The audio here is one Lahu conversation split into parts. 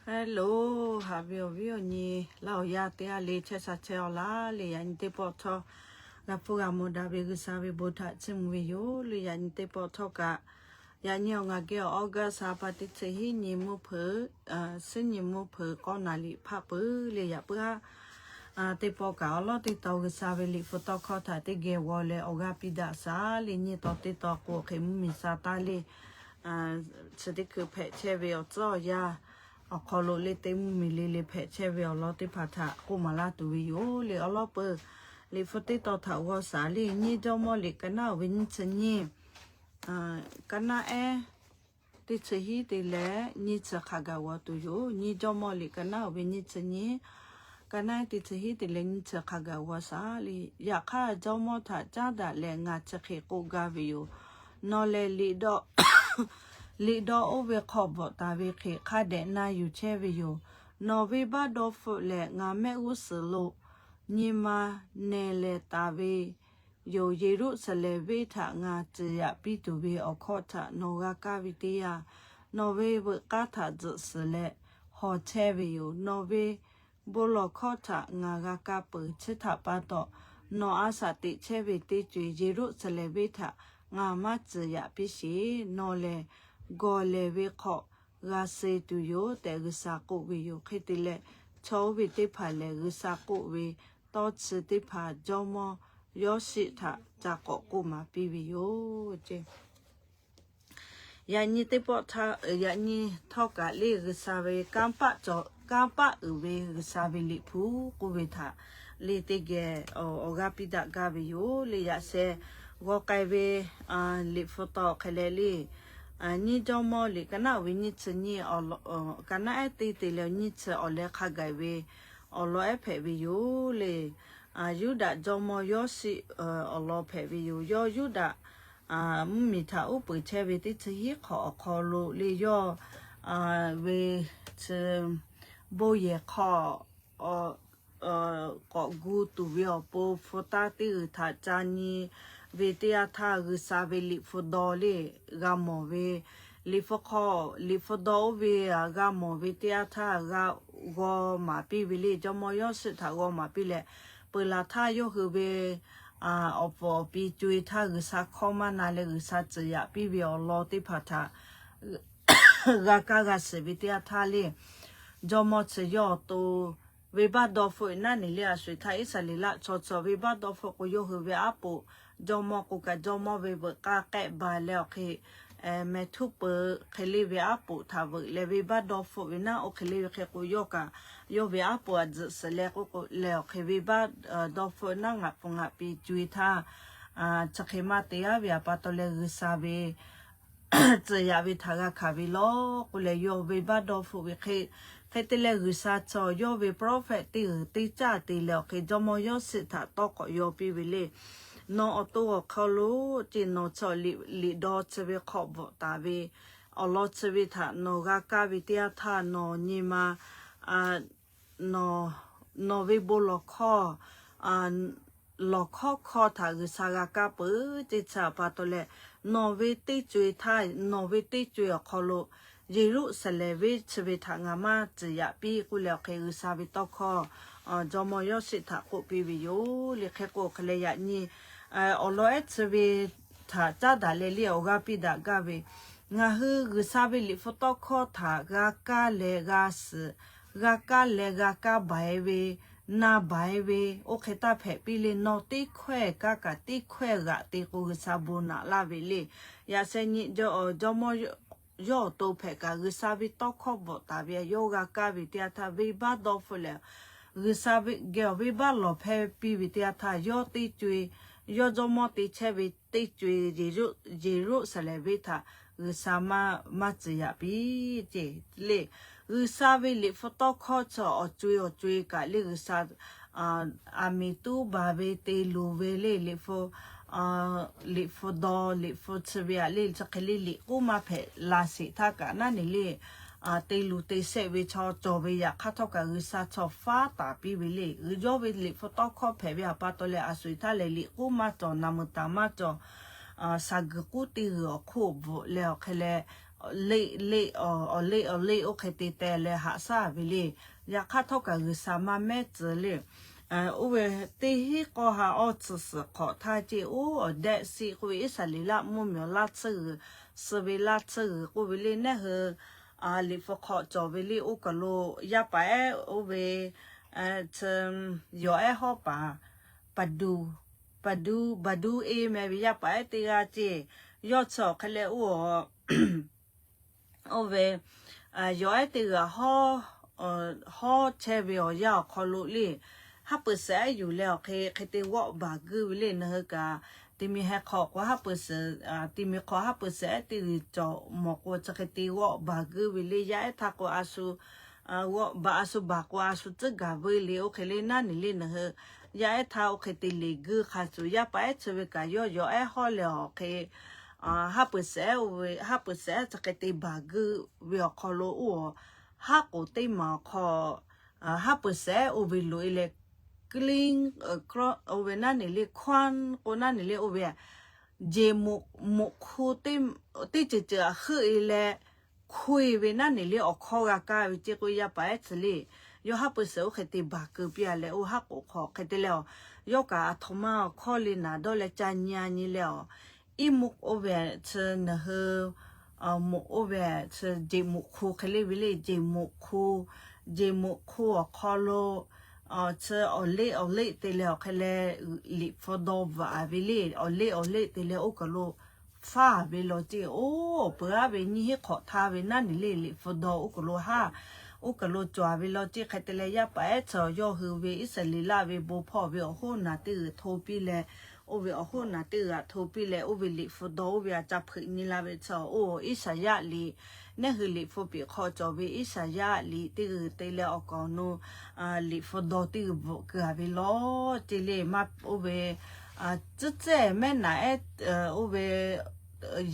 Hello, haꞈ ve awˬ viˉ awˬ nyi laˇ awˬ yaˇ teˇ g'aˇ le chehˇ sha chehˇ-aw laˇ le. Yaꞈ nyi teˇ pawˆ htawˇ g'a hpuˇ g'a mawˬ daꞈ ve G'uiˬsha ve bon htaꞈ chiˇ mvuh ve yoˬ le. Yaꞈ nyi teˇ pawˆ htawˇ kaꞈ, yaꞈ nyi awˬ ngaˬ geh awˬ August ha pa teˇ chi hiˉ nyi mvuhˇ hpeuꞈ, suhˉ nyi mvuhˇ hpeuꞈ k'awˇ naˍ liꞈ hpaˆ peuˬ le. Yaꞈ puiˉ haˉ teˇ pawˆ kaꞈ awˬ lawˉ teˇ taw G'uiˬsha ve liꞈ hpu tawˇ hkawˇ htaꞈ teˇ geh g'aw leh awˬ g'aˇ piˇ daꞈ shaˍ le. Nyiˇ taw teˇ taw k'o hk'e mvuhˇmiˬ sha taˇ le, chi teˇ hkui hpehꞈ chehˇ ve awˬ tcuhˉ awˬ yanˇ awˬ hk'aw lo le teˇ mvuhˇmiˬ le le hpehꞈ chehˇ ve awˬ lawn teˇ hpaˍ htaꞈ k'oˆ maˍ laˇ tuˬ ve yoˬ le. Awˬ lawˉ peuˬ liꞈ hpu teˇ taw htaꞈ g'aw shaˍ le. Nyiˇ Jawˇmawˇ liꞈ ka naˉ oˍ ve nyiˇ chi nyiˇ, ka naˉ ehˉ teˇ chi hiˉ te leh nyiˇ chi hk'a gaˬ g'aw tuˬ yoˬ. Nyiˇ Jawˇmawˇ liꞈ ka naˉ oˍ ve nyiˇ chi nyiˇ, ka naˉ ehˉ teˇ chi hiˉ te leh nyiˇ chi hk'a gaˬ g'aw shaˍ le. Yaꞈ hk'aˇ Jawˇmawˇ htaꞈ caˉ daꞈ leh ngaˬ chi hk'e k'oˆ gaˇ ve yoˬ. Nawˬ lehˬ liꞈ dawˇ oˇ ve hk'aw bvuhꞈ taˍ ve hk'e hk'a dehꞈ na yuˬ chehˇ ve yoˬ. Nawˬ venˇbaˆ dawˇ hpfuhˆ leh ngaˬ mehˆ g'uˇ suhˍ lo nyi ma neh leh taˍ ve yoˬ. Yeˍruˆsaˍlehnˍ venˇ htaꞈ ngaˬ ciˍ yaꞈ piˇ tuˬ ve awˬ hkawˇ htaꞈ nawˬ g'a kaˇ ve teˇ yanˇ, nawˬ ve veuꞈ k'aˇ htaꞈ tzuhꞈ suhˍ leh haw chehˇ ve yoˬ. Nawˬ ve bon lawˬ hkawˇ htaꞈ ngaˬ g'a kaˇ peuˬ. Chi htaꞈ pa taw, nawˬ a shaꞈ teꞈ chehˇ ve teˇ co-e Yeˍruˆsaˍlehnˍ venˇ htaꞈ ngaˬ maˇ ciˍ yaꞈ piˇ sheˍ. Nawˬ lehˬ gawˬ lehˬ ve hk'awꞈ g'a suh tuˬ yoˬ tehꞈ G'uiˬsha k'oˆ ve yoˬ. Hk'e te leh, chaw oˇ ve teˇ hpaˍ lehˬ G'uiˬsha k'oˆ ve tawˇ chi teˇ hpaˍ Jawˇmawˇ Yawˇshiˆ htaꞈ ca k'awꞈ k'oˆ maˍ piˇ ve yoˬ. Yaꞈ nyi teˇ pawˆ htaˇ, yaꞈ nyi htawˇ kaꞈ le G'uiˬsha ve kanˇ paˆ cawˬ, kanˇ paˆ uiˍ ve G'uiˬsha ve liꞈ hpu k'oˆ ve htaꞈ le teˇ geh awˬ g'aˇ piˇ daꞈ gaˇ ve yoˬ le. Yaꞈ sheh g'aw k'ai ve liꞈ hpu taw hk'e leh le, nyiˇ Jawˇmawˇ liꞈ ka naˉ oˍ ve nyiˇ chi nyiˇ, ka naˉ ehˉ teˇ te leh nyiˇ chi awˬ leh hk'a gaˬ ve awˬ lawn ehˉ hpehꞈ ve yoˬ le. Yuˇdaꞈ jawˇmawˇ Yawˇshiˆ awˬ lawn hpehꞈ ve yoˬ. Yawˇ Yuˇdaꞈ mvuhˇmiˬ htaꞈ uˉ peunˍ chehˇ ve teˇ chi hiˉ hk'awꞈ awˬ hk'aw lo le yawˇ ve chi bon yehˬ hk'aw k'awꞈ gu tuˬ ve awˬ pon hpu taˇ teˇ g'uiˬ htaꞈ ca nyi ve teˇ yanˇ htaˇ G'uiˬsha ve liꞈ hpu daw le g'a mawˬ ve, liꞈ hpu hk'aw, liꞈ hpu daw oˇ ve g'a mawˬ ve teˇ yanˇ htaˇ g'a g'aw maˍ piˇ ve le. Jawˇmawˇ Yawˇshiˆ htaꞈ g'aw maˍ piˇ leh, peuˬ laˬ htaˇ yawˇ hui ve awˬ puˍ awˬ pi co-e htaˇ G'uiˬsha hkawˇ maˇ na leh G'uiˬsha ciˍ yaꞈ piˇ ve awˬ lawn teˇ hpaˍ htaꞈ g'a kaˇ g'a shiˍ ve teˇ yanˇ htaˇ le, jawˇmawˇ chi yawˇ awˬ to venˇbaˆ dawˇ hpfuhˆ naˉ neˬ le. A sho-eˬ htaˇ Iˉsaˍreˍlaˆ chaw chaw venˇbaˆ dawˇ hpfuhˆ k'o, yawˇ hui ve aˉ poꞈ jawˇmawˇ k'o kaꞈ jawˇmawˇ ve veuꞈ k'aˇ k'ehˆ ba leh awˬ hk'e mehˍ htuˇ peuˬ hk'e le ve aˉ poꞈ htaꞈ veuꞈ leh venˇbaˆ dawˇ hpfuhˆ ve naˉ, oˇ hk'e le ve hk'e k'o yawˇ kaꞈ yawˇ ve aˉ poꞈ a tzuhꞈ suhˍ leh k'oˆ k'o leh awˬ hk'e venˇbaˆ dawˇ hpfuhˆ naˉ ngaˬ pfuhˍ ngaˬ pi co-e htaˇ, chi hk'e maˇ te yaˇ ve a pa taw leh G'uiˬsha ve tcuh yaꞈ ve htaꞈ g'a hkanˍ ve lawˬ k'oˆ leh yawˇ venˇbaˆ dawˇ hpfuhˆ ve hk'e, hk'e te leh G'uiˬsha chaw yawˇ ve prophet teˇ g'uiˬ teˇ caˇ te leh awˬ hk'e jawˇmawˇ Yawˇshiˆ htaꞈ tawˇ k'awꞈ yaw piˇ ve le. Nawˬ awˬ to awˬ hk'aw lo ceˇ nawˬ chaw liꞈ dawˇ chi ve hk'awꞈ bvuhꞈ taˍ ve awˬ lawn chi ve htaꞈ nawˬ g'a kaˇ ve teˇ yanˇ htaˇ nawˬ nyi ma nawˬ ve bon lawˬ hkawˇ, lawˬ hkawˇ hkawˇ htaꞈ G'uiˬsha g'a kaˇ peuˬ ceˇ. Chi a pa taw leh nawˬ ve teˇ co-e htaˇ, nawˬ ve teˇ co-e awˬ hk'aw lo Yeˍruˆsaˍlehnˍ venˇ chi ve htaꞈ ngaˬ maˇ ciˍ yaꞈ piˇ k'oˆ leh awˬ hk'e G'uiˬsha ve tawˇ hkawˇ jawˇmawˇ Yawˇshiˆ htaꞈ k'oˆ piˇ ve yoˬ le. Hk'e k'o hk'e leh yaꞈ nyi awˬ lawn ehˉ chi ve htaꞈ caˉ daꞈ leh le awˬ g'aˇ piˇ daꞈ gaˇ ve, ngaˬ hui G'uiˬsha ve liꞈ hpu tawˇ hkawˇ htaꞈ g'a kaˇ leh g'a suhˍ, g'a kaˇ leh g'a kaˇ baˬ-e ve, na baˬ-e ve, oˇ hk'e taˇ hpehꞈ piˇ le. Nawˬ teˇ hkawehˇ kaˇ kaꞈ teˇ hkawehˇ g'aꞈ te k'o G'uiˬsha bon naꞈ laˇ ve le. Yaꞈ sheh nyi jawˇmawˇ yawˇ awˬ to hpehꞈ kaꞈ G'uiˬsha ve tawˇ hkawˇ bvuhꞈ taˍ ve yawˇ g'a kaˇ ve teˇ yanˇ htaˇ venˇbaˆ dawˇ hpfuhˆ leh, G'uiˬsha geh awˬ venˇbaˆ lawˬ hpehˇ piˇ ve teˇ yanˇ htaˇ yawˇ teˇ co-e, yawˇ jawˇmawˇ te chehˇ ve teˇ co-e Yeˍruˆsaˍlehnˍ venˇ htaꞈ G'uiˬsha maˇ maˇ ciˍ yaꞈ piˇ ceˇ le. G'uiˬsha ve liꞈ hpu tawˇ hkawˇ chi awˬ co-e awˬ co-e kaꞈ le G'uiˬsha aˬ miˍ tuˉ baˬ ve te luˬ ve le. Liꞈ hpu, liꞈ hpu daw liꞈ hpu chi ve aꞈ le chi hk'e le liꞈ k'oˉ maˇ hpehꞈ la sheˍ htaˇ kaꞈ naˉ neˬ le te luˬ te shehˆ ve chaw cawˬ ve yaꞈ hk'aˇ htawˇ kaꞈ G'uiˬsha chaw faˉ taˍ piˇ ve le. Yawˇ ve liꞈ hpu tawˇ hkawˇ hpehꞈ ve a pa taw leh a sho-eˬ htaˇ lehˬ liꞈ k'oˉ maˇ cawˬ, naˍ meuˍ taˍ maˇ cawˬ, shaˍ guiˬ k'uˉ teˇ g'uiˬ awˬ hk'oˆ bvuhꞈ leh awˬ hk'e leh leˆ leˆ awˬ leˆ awˬ leˆ oˇ hk'e te teh leh haꞈ shaˉ ve le. Yaꞈ hk'aˇ htawˇ kaꞈ G'uiˬsha maˇ mehˉ tcuh le. Oˇ ve teˇ hinˉ k'awˇ ha awˇ tcuh suhˍ hk'awꞈ htaˇ ceˇ, oˇ awˬ dehˆ siˆ k'oˆ ve Iˉsaˍreˍlaˆ mvuhˇmiˬ awˬ laˇ tsuhˇ g'uiˬ suh ve laˇ tsuhˇ g'uiˬ k'oˆ ve le, neˇ hui liꞈ hpu hk'aw cawˬ ve le. Oˇ kaˬ lo yaˇ paˍ ehˉ oˇ ve chi yawˬ ehˉ hawˉ paˍ Paˍduˇ, Paˍduˇ, Paˍduˇ-e meh ve yaˇ paˍ ehˉ teˇ g'aˇ ceˇ, yawˇ chi awˬ hk'e leh oˇ oˇ ve yawˬ ehˉ teˇ g'aˇ hawˉ chehˇ ve awˬ yanˇ awˬ hk'aw lo le, haˉ pui suhˍ ehˉ yuˬ leh awˬ hk'e hk'e te g'awˆ baˬ guiˇ ve le. Nawˬ hui kaꞈ te mi heh hk'aw k'o haˉ pui suhˍ, te mi hk'aw haˉ pui suhˍ ehˉ teˇ g'uiˬ cawˬ mawˬ k'o chi hk'e te g'awˆ baˬ guiˇ ve le. Yaˇ ehˉ htaˇ k'o a shu g'awˆ baˬ, a shu baˬ k'o a shu tcuhˉ gaˬ veu le. Oˇ hk'e le naˉ neˬ le nawˬ hui yaˇ ehˉ htaˇ oˇ hk'e te leˬ guiˇ hk'a shuˍ, yaˇ paˍ ehˉ chi ve kaꞈ yawˇ yawˬ ehˉ hawˉ leh awˬ hk'e haˉ pui suhˍ ehˉ oˇ ve, haˉ pui suhˍ ehˉ chi hk'e te baˬ guiˇ ve awˬ hk'aw lo oˇ haˉ k'oˍ teˇ maˬ awˬ hk'aw haˉ pui suhˍ ehˉ oˇ ve loꞈ e leh, k'liˇ, oˇ ve naˉ neˬ le hkaˇ k'o naˉ neˬ le oˇ ve jeˬ moꞈ hk'u teˇ ceuˬ ceuˬ heuˆ e leh hkoˇ e ve naˉ neˬ le awˬ hkawˇ g'a kaˇ ve ceˇ k'o, yaˇ paˍ ehˉ tcuh le yawˇ haˉ pui suhˍ oˇ hk'e te baˬ keu piˇ a leh oˇ haˉ k'oˍ hk'aw hk'e te leh a, yawˇ kaꞈ aˬ htoꞈ ma awˬ hkawˇ le naˍ dawˇ leh ca nyi a nyi leh a, iˉ moꞈ oˇ ve chi nawˬ hui moꞈ oˇ ve chi jeˬ moꞈ hk'u hk'e le ve le. Jeˬ moꞈ hk'u, jeˬ moꞈ hk'u awˬ hk'aw lo chi awˬ leˆ awˬ leˆ te leh awˬ hk'e leh liꞈ hpu daw vaꞈ ve le. Awˬ leˆ awˬ leˆ te leh oˇ kaˬ lo faˇ ve law ceˇ, oˇ peuˬ aˉ ve nyiˇ hinˉ hk'awꞈ htaˇ ve naˉ neˬ le liꞈ hpu daw oˇ kaˬ lo haˉ, oˇ kaˬ lo cawˬ ve law ceˇ. Hk'e te leh yaˇ paˍ ehˉ chi yawˇ hui ve Iˉsaˍreˍlaˆ ve bon hpawˇ ve awˬ hoˉ naˬ teˇ g'uiˬ hto piˇ leh, oˇ ve awˬ hoˉ naˬ teˇ g'uiˬ hto piˇ leh oˇ ve liꞈ hpu daw oˇ ve a ca hpeuꞈ nyi la ve chi oˇ Iˉsaˍyaˆ liꞈ, neˇ hui liꞈ hpu peꞈ hk'aw cawˬ ve Iˉsaˍyaˆ liꞈ teˇ g'uiˬ te leh awˬ kaˍ awˬ nu liꞈ hpu daw teˇ g'uiˬ bvuhꞈ keu a ve law ceˇ le. Maˇ oˇ ve tcuhˉ cehˇ mehˉ naꞈ ehˉ oˇ ve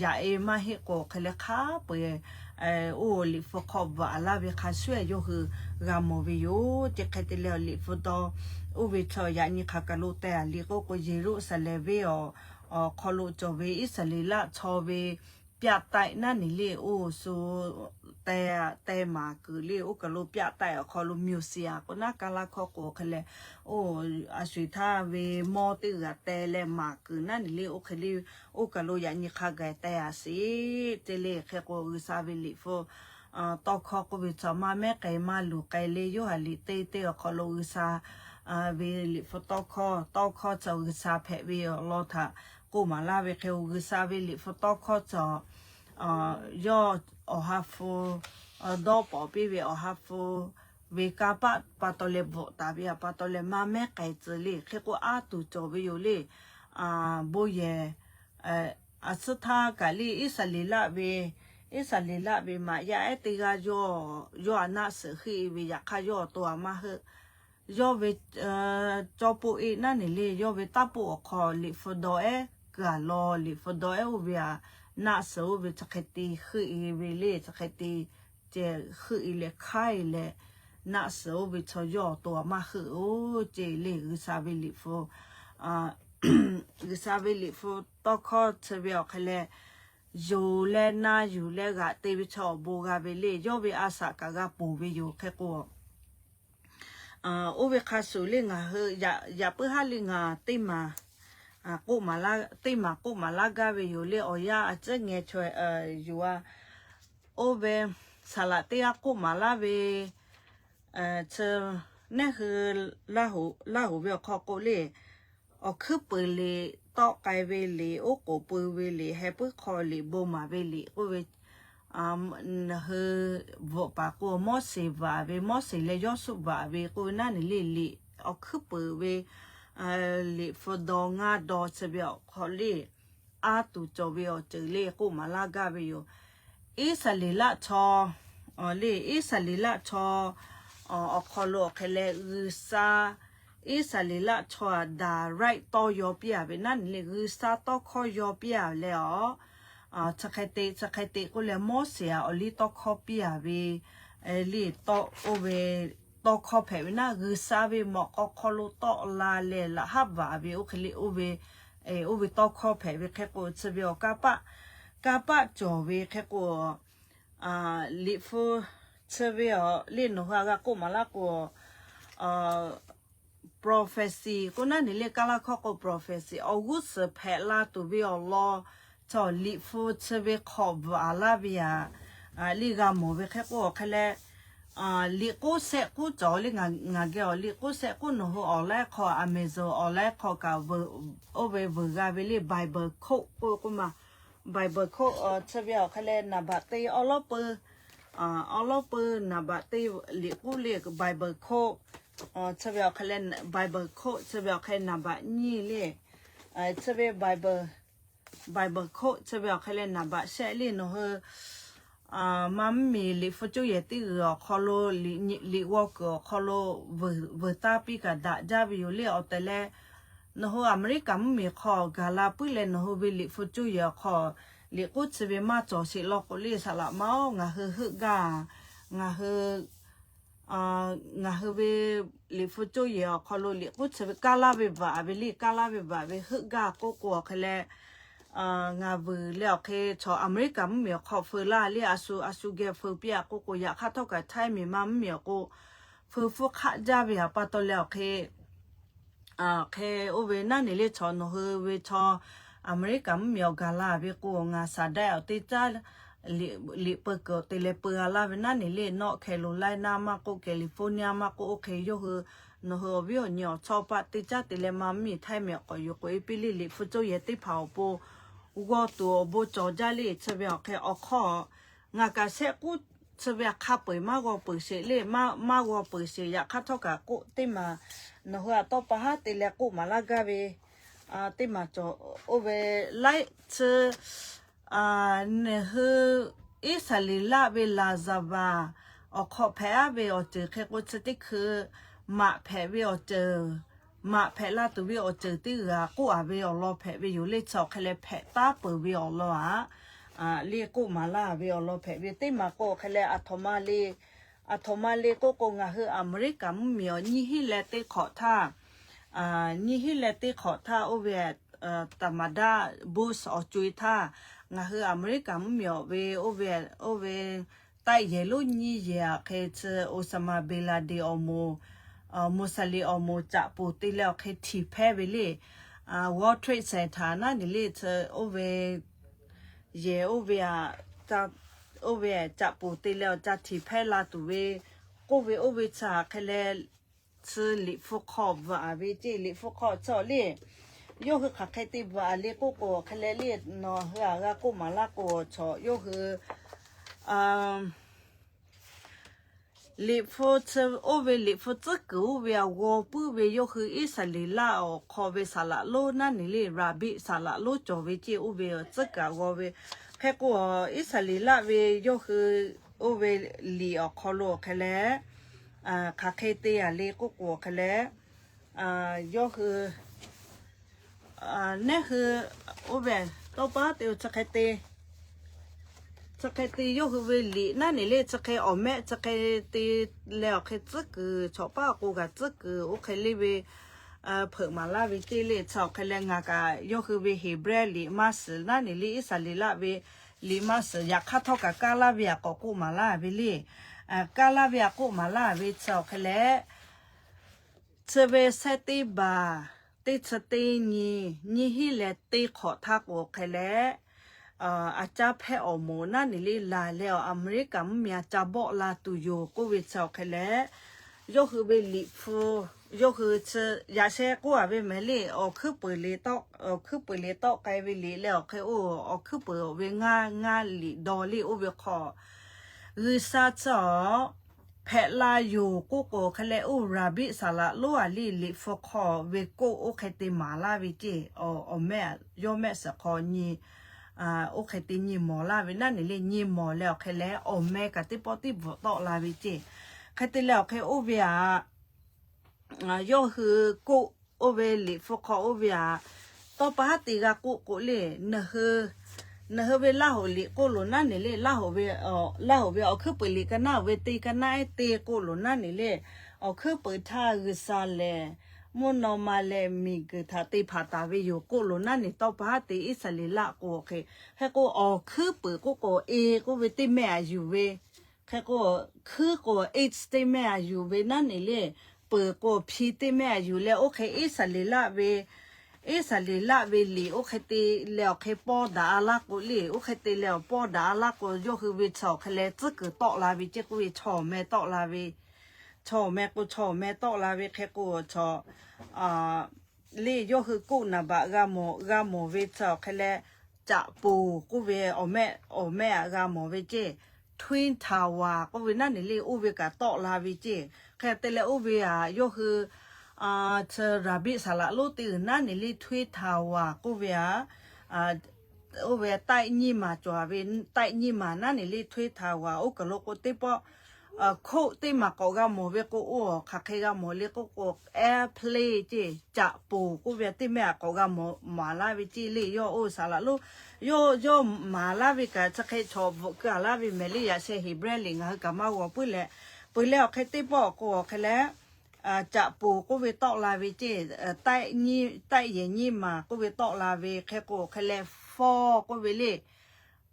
yaꞈ e maˇ heˆ k'o hk'e leh hk'a peu-eˬ oˇ liꞈ hpu hk'aw bvuhꞈ laˇ ve hk'a shuˍ yawˇ hui g'a mawˬ ve yoˬ ceˇ. Hk'e te leh liꞈ hpu daw oˇ ve chaw yaꞈ nyi hk'aˬ kaˬ lo teh a le k'oˆ k'o, Yeˍruˆsaˍlehnˍ venˇ awˬ hk'aw lo cawˬ ve Iˉsaˍreˍlaˆ chaw ve pyaˆ taiˆ naˉ neˬ le oˇ shu teh, teh maˍ kuiˬ le. Oˇ kaˬ lo pyaˆ taiˆ awˬ hk'aw lo miˬ shiˍ a k'o naˉ kaˇ laˇ hkawˇ k'o hk'e leh, oˇ a shuˍ htaˇ ve mawˇ teˇ g'aˇ teh leh maˍ kuiˬ naˉ neˬ le oˇ hk'e le. Oˇ kaˬ lo yaꞈ nyi hk'a gaˬ teh a sheˍ ceˇ le. Hk'e k'o G'uiˬsha ve liꞈ hpu tawˇ hkawˇ k'oˆ ve chaw maˇ mehˉ k'ai maˇ luˬ k'ai le. Yoˇhanˬ liꞈ teˇ teˇ awˬ hk'aw lo G'uiˬsha ve liꞈ hpu tawˇ hkawˇ, tawˇ hkawˇ chaw G'uiˬsha hpehꞈ ve awˬ lawn htaꞈ k'oˆ maˍ laˇ ve hk'e, G'uiˬsha ve liꞈ hpu tawˇ hkawˇ chaw yawˇ awˬ ha hpu dawˇ pawˍ piˇ ve awˬ ha hpu ve kanˇ paˆ pa taw leh bvuhꞈ taˍ ve pa taw leh maˇ mehˉ k'ai tcuh le. Hk'e k'o a tuˬ cawˬ ve yoˬ le. Bon yehˬ, a suhˉ htaˇ kaꞈ le Iˉsaˍreˍlaˆ ve, Iˉsaˍreˍlaˆ ve maꞈ yaˇ ehˉ teˇ g'aˇ yawˇ, yawˇ a naˆ suhˍ heuˆ e ve yaꞈ hk'aˇ yawˇ awˬ to a maˇ heuˆ. Yawˇ ve cawˇ poˆ e naˉ neˬ le, yawˇ ve taˇ poˆ awˬ hk'aw liꞈ hpu daw ehˉ kaꞈ law, liꞈ hpu daw ehˉ oˇ ve a naˆ suhˍ oˇ ve chi hk'e te heuˆ e ve le, chi hk'e te ceh heuˆ e leh hk'aiˉ e leh naˆ suhˍ oˇ ve chaw yawˇ awˬ to a maˇ heuˆ oˬ ceˇ le. G'uiˬsha ve liꞈ hpu G'uiˬsha ve liꞈ hpu tawˇ hkawˇ chi ve awˬ hk'e leh, yonˍ leh na yuˬ leh g'aꞈ te ve chaw awˬ bon g'a ve le. Yawˇ ve a shaꞈ kaꞈ g'a ponˬ ve yoˬ. Hk'e k'o, oˇ ve hk'a shuˍ le ngaˬ hui yaꞈ puiˉ haˉ le ngaˬ teˇ maˬ k'oˆ maˍ laˇ, teˇ maˬ k'oˆ maˍ laˇ gaˇ ve yoˬ le. Awˬ yanˇ a ciˉ ngeh chaweh yoˬ a. Oˇ ve saˍ laꞈ teˇ g'aˇ k'oˆ maˍ laˇ ve chi neˇ hui Laˇ huˍ ve awˬ hk'aw k'o le, awˬ hkuiˉ peuˬ liꞈ, tawˆ k'ai ve liꞈ, oˉ k'oˍ pui ve liꞈ, heh puiˉ hk'aw liꞈ, bon maˍ ve liꞈ k'oˆ ve, hui bvuhꞈ paˍ k'o Moˉseˍ vaꞈ ve, Moˉseˍ leh Yawˇsuˆ vaꞈ ve k'oˆ ve naˉ neˬ le liꞈ awˬ hkuiˉ peuˬ ve liꞈ hpu daw ngaˇ daw chi ve awˬ hk'aw le a tuˬ cawˬ ve awˬ ceuˬ le k'oˆ maˍ laˇ gaˇ ve yoˬ. Iˉsaˍreˍlaˆ chaw le, Iˉsaˍreˍlaˆ chaw awˬ hk'aw lo awˬ hk'e leh G'uiˬsha Iˉsaˍreˍlaˆ chaw a daˍ raiˆ tawˇ yaw piˇ a ve naˉ neˬ le G'uiˬsha tawˇ hkawˇ yaw piˇ a leh a, chi hk'e te chi hk'e te k'oˆ leh Moˉseˍ a awˬ liˇ tawˇ hkawˇ piˇ a ve le, tawˇ oˇ ve tawˇ hkawˇ hpehꞈ ve naˉ G'uiˬsha ve mawꞈ k'aw hk'aw lo tawˆ la leh laꞈ haˉ vaꞈ ve oˇ hk'e le oˇ ve, oˇ ve tawˇ hkawˇ hpehꞈ ve hk'e k'o chi ve awˬ kanˇ paˆ, kanˇ paˆ cawˬ ve hk'e k'o Liꞈ hpu chi ve awˬ le nawˬ hui a g'a k'oˆ maˍ laˇ k'o, prophecy k'oˆ naˉ ne le, Kaˇlaˇ hkawˇ k'o prophecy, awˬ g'uˇ suhˍ hpehꞈ la tuˬ ve awˬ lawn, chaw liꞈ hpu chi ve hk'awꞈ bvuhꞈ a laˇ ve aꞈ, le g'a mawˬ ve hk'e k'o awˬ hk'e leh, liꞈ k'oˆ shehˆ k'oˆ cawˬ le, ngaˬ geh awˬ liꞈ k'oˆ shehˆ k'oˆ nawˬ hui awˬ laiˉ hk'aw, Amazon awˬ laiˉ hk'aw kaꞈ oˇ ve vuiˬ g'a ve le, Bible Quote k'oˆ k'oˆ ma, Bible Quote chi ve awˬ hk'e leh naˍ baꞈ te awˉ lawˉ peu awˉ lawˉ peu naˍ baꞈ te liꞈ k'oˆ le Bible Quote chi ve awˬ hk'e leh, Bible Quote chi ve awˬ hk'e naˍ baꞈ nyiˇ le, chi ve Bible Quote chi ve awˬ hk'e leh naˍ baꞈ shehˆ le nawˬ hui maˇ mvuhˇ miˬ liꞈ hpu coˇ yehˬ teˇ g'uiˬ awˬ hk'aw lo, liꞈ g'aw kuiˬ awˬ hk'aw lo vuiˬ taˇ piˇ kaꞈ daꞈ jaˇ ve yoˬ le. Awˬ tehˬ leh, nawˬ hui Aˍmeˍriˆkaˍ mvuhˇ miˬ hk'aw gaˬ la puiˉ leh nawˬ hui ve liꞈ hpu coˇ yehˬ awˬ hk'aw liꞈ k'oˆ chi ve maˇ cawˬ sheˍ law k'o le, saˍ laꞈ ma-oˬ, ngaˬ hui heuˆ gaˇ, ngaˬ hui ngaˬ hui ve liꞈ hpu coˇ yehˬ awˬ hk'aw lo liꞈ k'oˆ chi ve kaˇ laˇ ve bvuhꞈ ve le, kaˇ laˇ ve bvuhꞈ ve heuˆ gaˇ k'oˆ k'o awˬ hk'e leh, ngaˬ vuiˬ leh awˬ hk'e chaw Aˍmeˍriˆkaˍ mvuhˇ miˬ awˬ hk'aw feu laˇ le, a shu a shu geh feu piˇ a k'oˆ k'o, yaꞈ hk'aˇ htawˇ kaꞈ Htaiˇ miˬ ma mvuhˇ miˬ awˬ k'o feu hpfuhˇ hk'aˆ jaˇ ve aꞈ pa taw leh awˬ hk'e, hk'e oˇ ve naˉ ne le chaw nawˬ hui ve chaw Aˍmeˍriˆkaˍ mvuhˇ miˬ awˬ gaˬ la ve k'o, ngaˬ saˍ daiˇ awˬ teˇ caˉ liꞈ peu kuiˬ awˬ te leh peu a laˇ ve naˉ ne le, North Carolina maˇ k'oˆ, California maˇ k'oˆ, oˇ hk'e yawˇ hui nawˬ hui awˬ viˉ awˬ nyi awˬ chawˇ paˆ teˇ caˉ te leh maˇ mvuhˇ miˬ Htaiˇ miˬ awˬ k'awꞈ yuˬ k'oꞈ e piˇ le, liꞈ hpu coˇ yehˬ teˇ hpaˍ awˬ pon g'aw tuˬ awˬ bon cawˬ jaˇ le. Chi ve awˬ hk'e awˬ hk'aw ngaˬ kaꞈ shehˆ k'uˉ chi ve hk'a peu-eˬ maˇ g'aw peuˬ sheˍ le, maˇ g'aw peuˬ sheˍ. Yaꞈ hk'aˇ htawˇ kaꞈ k'oˆ teˇ maˬ nawˬ hui aꞈ tawˇ pa haˉ te leh k'oˆ maˍ laˇ gaˇ ve teˇ maˬ cawˬ. Oˇ ve laiˉ chi nawˬ hui Iˉsaˍreˍlaˆ ve laˍzaˍvaˍ awˬ hk'aw hpehꞈ aˉ ve awˬ ceuˬ hk'e k'o, chi teˇ hkui maꞈ hpehꞈ ve awˬ ceuˬ, maꞈ hpehꞈ la tuˬ ve awˬ ceuˬ teˇ g'aˇ k'oˆ a ve awˬ lawn hpehꞈ ve yoˬ le. Chi awˬ hk'e leh hpehꞈ taˉ peuˬ ve awˬ lawn aꞈ le k'oˆ maˍ laˇ ve awˬ lawn hpehꞈ ve teˇ maˬ k'o awˬ hk'e leh, aˬ htoꞈ ma le, aˬ htoꞈ ma le k'oˆ k'o, ngaˬ hui Aˍmeˍriˆkaˍ mvuhˇ miˬ awˬ nyiˇ hinˉ leh teˇ hk'awꞈ htaˇ, nyiˇ hinˉ leh teˇ hk'awꞈ htaˇ oˇ ve taˍ maˍ daˇ Bush awˬ co-e htaˇ, ngaˬ hui Aˍmeˍriˆkaˍ mvuhˇ miˬ awˬ ve oˇ ve oˇ ve taˆ yehˬ lonˉ nyiˇ yehˬ aꞈ hk'e chi Osama bin Laden awˬ moˍ, Mossad awˬ moˍ caꞈ poˬ te leh awˬ hk'e htiꞈ hpehˇ ve le. World Trade Center naˉ ne le chi oˇ ve yehˬ oˇ ve aꞈ, oˇ ve caꞈ poˬ te leh awˬ ca htiꞈ hpehˇ la tuˬ ve k'oˆ ve oˇ ve chi aꞈ hk'e leh, chi liꞈ hpu hk'aw bvuhꞈ a ve ceˇ. Liꞈ hpu hk'aw chi awˬ le, yawˇ hui hk'aˬ hk'e te bvuhꞈ a le k'oˆ k'o awˬ hk'e leh le, nawˬ hui aꞈ g'a k'oˆ maˍ laˇ k'o, chaw yawˇ hui liꞈ hpu chi, oˇ ve liꞈ hpu tcuhˉ kuiˬ oˇ ve aꞈ g'aw puiˉ ve yawˇ hui Iˉsaˍreˍlaˆ awˬ hk'aw ve saˍ laꞈ lonˉ naˉ ne le, Rabiˆ saˍ laꞈ lonˉ cawˬ ve ceˇ. Oˇ ve tcuhˉ kuiˬ aꞈ g'aw ve hk'e k'o, Iˉsaˍreˍlaˆ ve yawˇ hui oˇ ve liꞈ awˬ hk'aw lo awˬ hk'e leh hk'aˬ hk'e te a le k'oˆ k'o awˬ hk'e leh, yawˇ hui neˉ hui oˇ ve tawˇ paˉ te chi hk'e te, chi hk'e te yawˇ hui ve liꞈ naˉ ne le chi hk'e awˬ mehˆ chi hk'e te leh awˬ hk'e tcuhˉ kuiˬ, chaw paˉ awˬ k'o kaꞈ tcuhˉ kuiˬ oˇ hk'e le ve hpeuꞈ maˍ laˇ ve ceˇ le. Chi awˬ hk'e leh ngaˬ kaꞈ yawˇ hui ve Heˍbrehˇ liꞈ maˇ suhˍ naˉ ne le, Iˉsaˍreˍlaˆ ve liꞈ maˇ suhˍ, yaꞈ hk'aˇ htawˇ kaꞈ kaˇ laˇ ve aꞈ k'awꞈ k'oˆ maˍ laˇ ve le. Kaˇ laˇ ve aꞈ k'oˆ maˍ laˇ ve chi awˬ hk'e leh, chi ve September teˇ chi teˇ nyi, nyiˇ hinˉ leh teˇ hk'awꞈ htaˇ k'o hk'e leh, aˬ caˇ hpehˇ awˬ moˍ naˉ ne le laˬ leh awˬ Aˍmeˍriˆkaˍ mvuhˇmiˬ aˬ caˇ bawˆ la tuˬ yoˬ k'oˆ ve chi awˬ hk'e leh, yawˇ hui ve liꞈ hpu, yawˇ hui chi yaꞈ sheh k'oˆ a ve mehˍ le, awˬ hkuiˉ peuˍ le tawˆ, awˬ hkuiˉ peuˍ le tawˆ k'ai ve liꞈ leh awˬ hk'e, oˇ awˬ hkuiˉ peuˍ ve ngaˇ ngaˇ liꞈ daw le oˇ ve hk'aw G'uiˬsha chi awˬ hpehꞈ la yoˬ k'oˆ k'o hk'e leh, oˇ Rabiˆ saˍ laꞈ lonˉ a le liꞈ hpu hk'aw ve k'oˆ oˇ hk'e te maˍ laˇ ve ceˇ. Awˬ mehˆ, yawˇ mehˆ suhˍ hk'aw nyi, oˇ hk'e te nyi mawˬ laˇ ve naˉ ne le, nyi mawˬ leh awˬ hk'e leh awˬ meh kaꞈ teˇ pawˆ teˇ bvuhꞈ tawˆ la ve ceˇ. Hk'e te leh awˬ hk'e oˇ ve aꞈ yawˇ hui k'oˆ, oˇ ve liꞈ hpu hk'aw oˇ ve aꞈ tawˇ pa haˉ te g'a k'oˆ k'o le, nawˬ hui ve Laˇ hoꞈ liꞈ k'oˆ loˬ naˉ ne le, Laˇ hoꞈ ve, Laˇ hoꞈ ve awˬ hkuiˉ peuˍ liꞈ ka naˉ oˬ ve te ka naˉ ehˉ te k'oˆ loˬ naˉ ne le, awˬ hkuiˉ peuˍ htaˇ G'uiˬsha lehˬ Mvuhˇ naw ma leh miˬguiˬ htaꞈ te hpanˍ taˍ ve yoˬ k'oˆ lo naˉ neˬ tawˇ pa haˉ te Iˉsaˍreˍlaˆ k'o, hk'e k'o awˬ hkuiˉ peuˍ k'oˆ k'o, e k'oˆ ve teˇ mehˆ aꞈ yuˬ ve, hk'e k'o hkuiˉ k'o eight teˇ mehˆ aꞈ yuˬ ve naˉ neˬ le, peuˍ k'o hpi teˇ mehˆ aꞈ yuˬ leh oˇ hk'e Iˉsaˍreˍlaˆ ve Iˉsaˍreˍlaˆ ve liꞈ oˇ hk'e te leh awˬ hk'e pawˇ daꞈ a laˇ k'o le, oˇ hk'e te leh awˬ pawˇ daꞈ a laˇ k'o, yawˇ hui ve chaw hk'e leh tcuhˉ kuiˬ tawˆ la ve ceˇ k'oˆ ve, chaw awˬ meh tawˆ la ve, chaw awˬ meh k'o chaw awˬ meh tawˆ la ve hk'e k'o, chaw le yawˇ hui k'oˆ naˍ baꞈ g'a mawˬ g'a mawˬ ve chaw hk'e leh, caꞈ poˍ k'oˆ ve awˬ meh, awˬ meh aꞈ g'a mawˬ ve ceˇ, Twin Tower k'oˆ ve naˉ neˬ le oˇ ve kaꞈ tawˆ la ve ceˇ. Hk'e te leh oˇ ve aꞈ yawˇ hui chi raˍbiˆ saˍ laꞈ lonˉ teˇ g'uiˬ naˉ neˬ le Twin Tower k'oˆ ve aꞈ, oˇ ve taiˆ nyiˇ maˬ cawˬ ve, taiˆ nyiˇ maˬ naˉ neˬ le Twin Tower oˇ kaˬ lo k'o teˇ pawˆ hkoˆ teˇ maˬ k'awꞈ g'a mawˬ ve k'o, oˇ hk'aˬ hk'e g'a mawˬ le k'oˆ k'o, airplane ceˇ, caꞈ poˍ k'oˆ ve teˇ mehˆ aꞈ k'awꞈ g'a mawˬ maˍ laˇ ve ceˇ le. Yawˇ oˇ saˍ laꞈ lonˉ, yawˇ yawˇ maˍ laˇ ve kaꞈ chi hk'e chaw bvuhꞈ keu a laˇ ve mehˍ le. Yaꞈ sheh Heˍbrehˇ liꞈ ngaˬ hui kaꞈ maˇ g'awˬ puiˉ leh, peuˬ leh awˬ hk'e teˇ pawˆ k'o awˬ hk'e leh caꞈ poˍ k'oˆ ve tawˆ la ve ceˇ, taiˆ yehˬ nyiˇ maˬ k'oˆ ve tawˆ la ve hk'e k'o awˬ hk'e leh fawˇ k'oˆ ve le,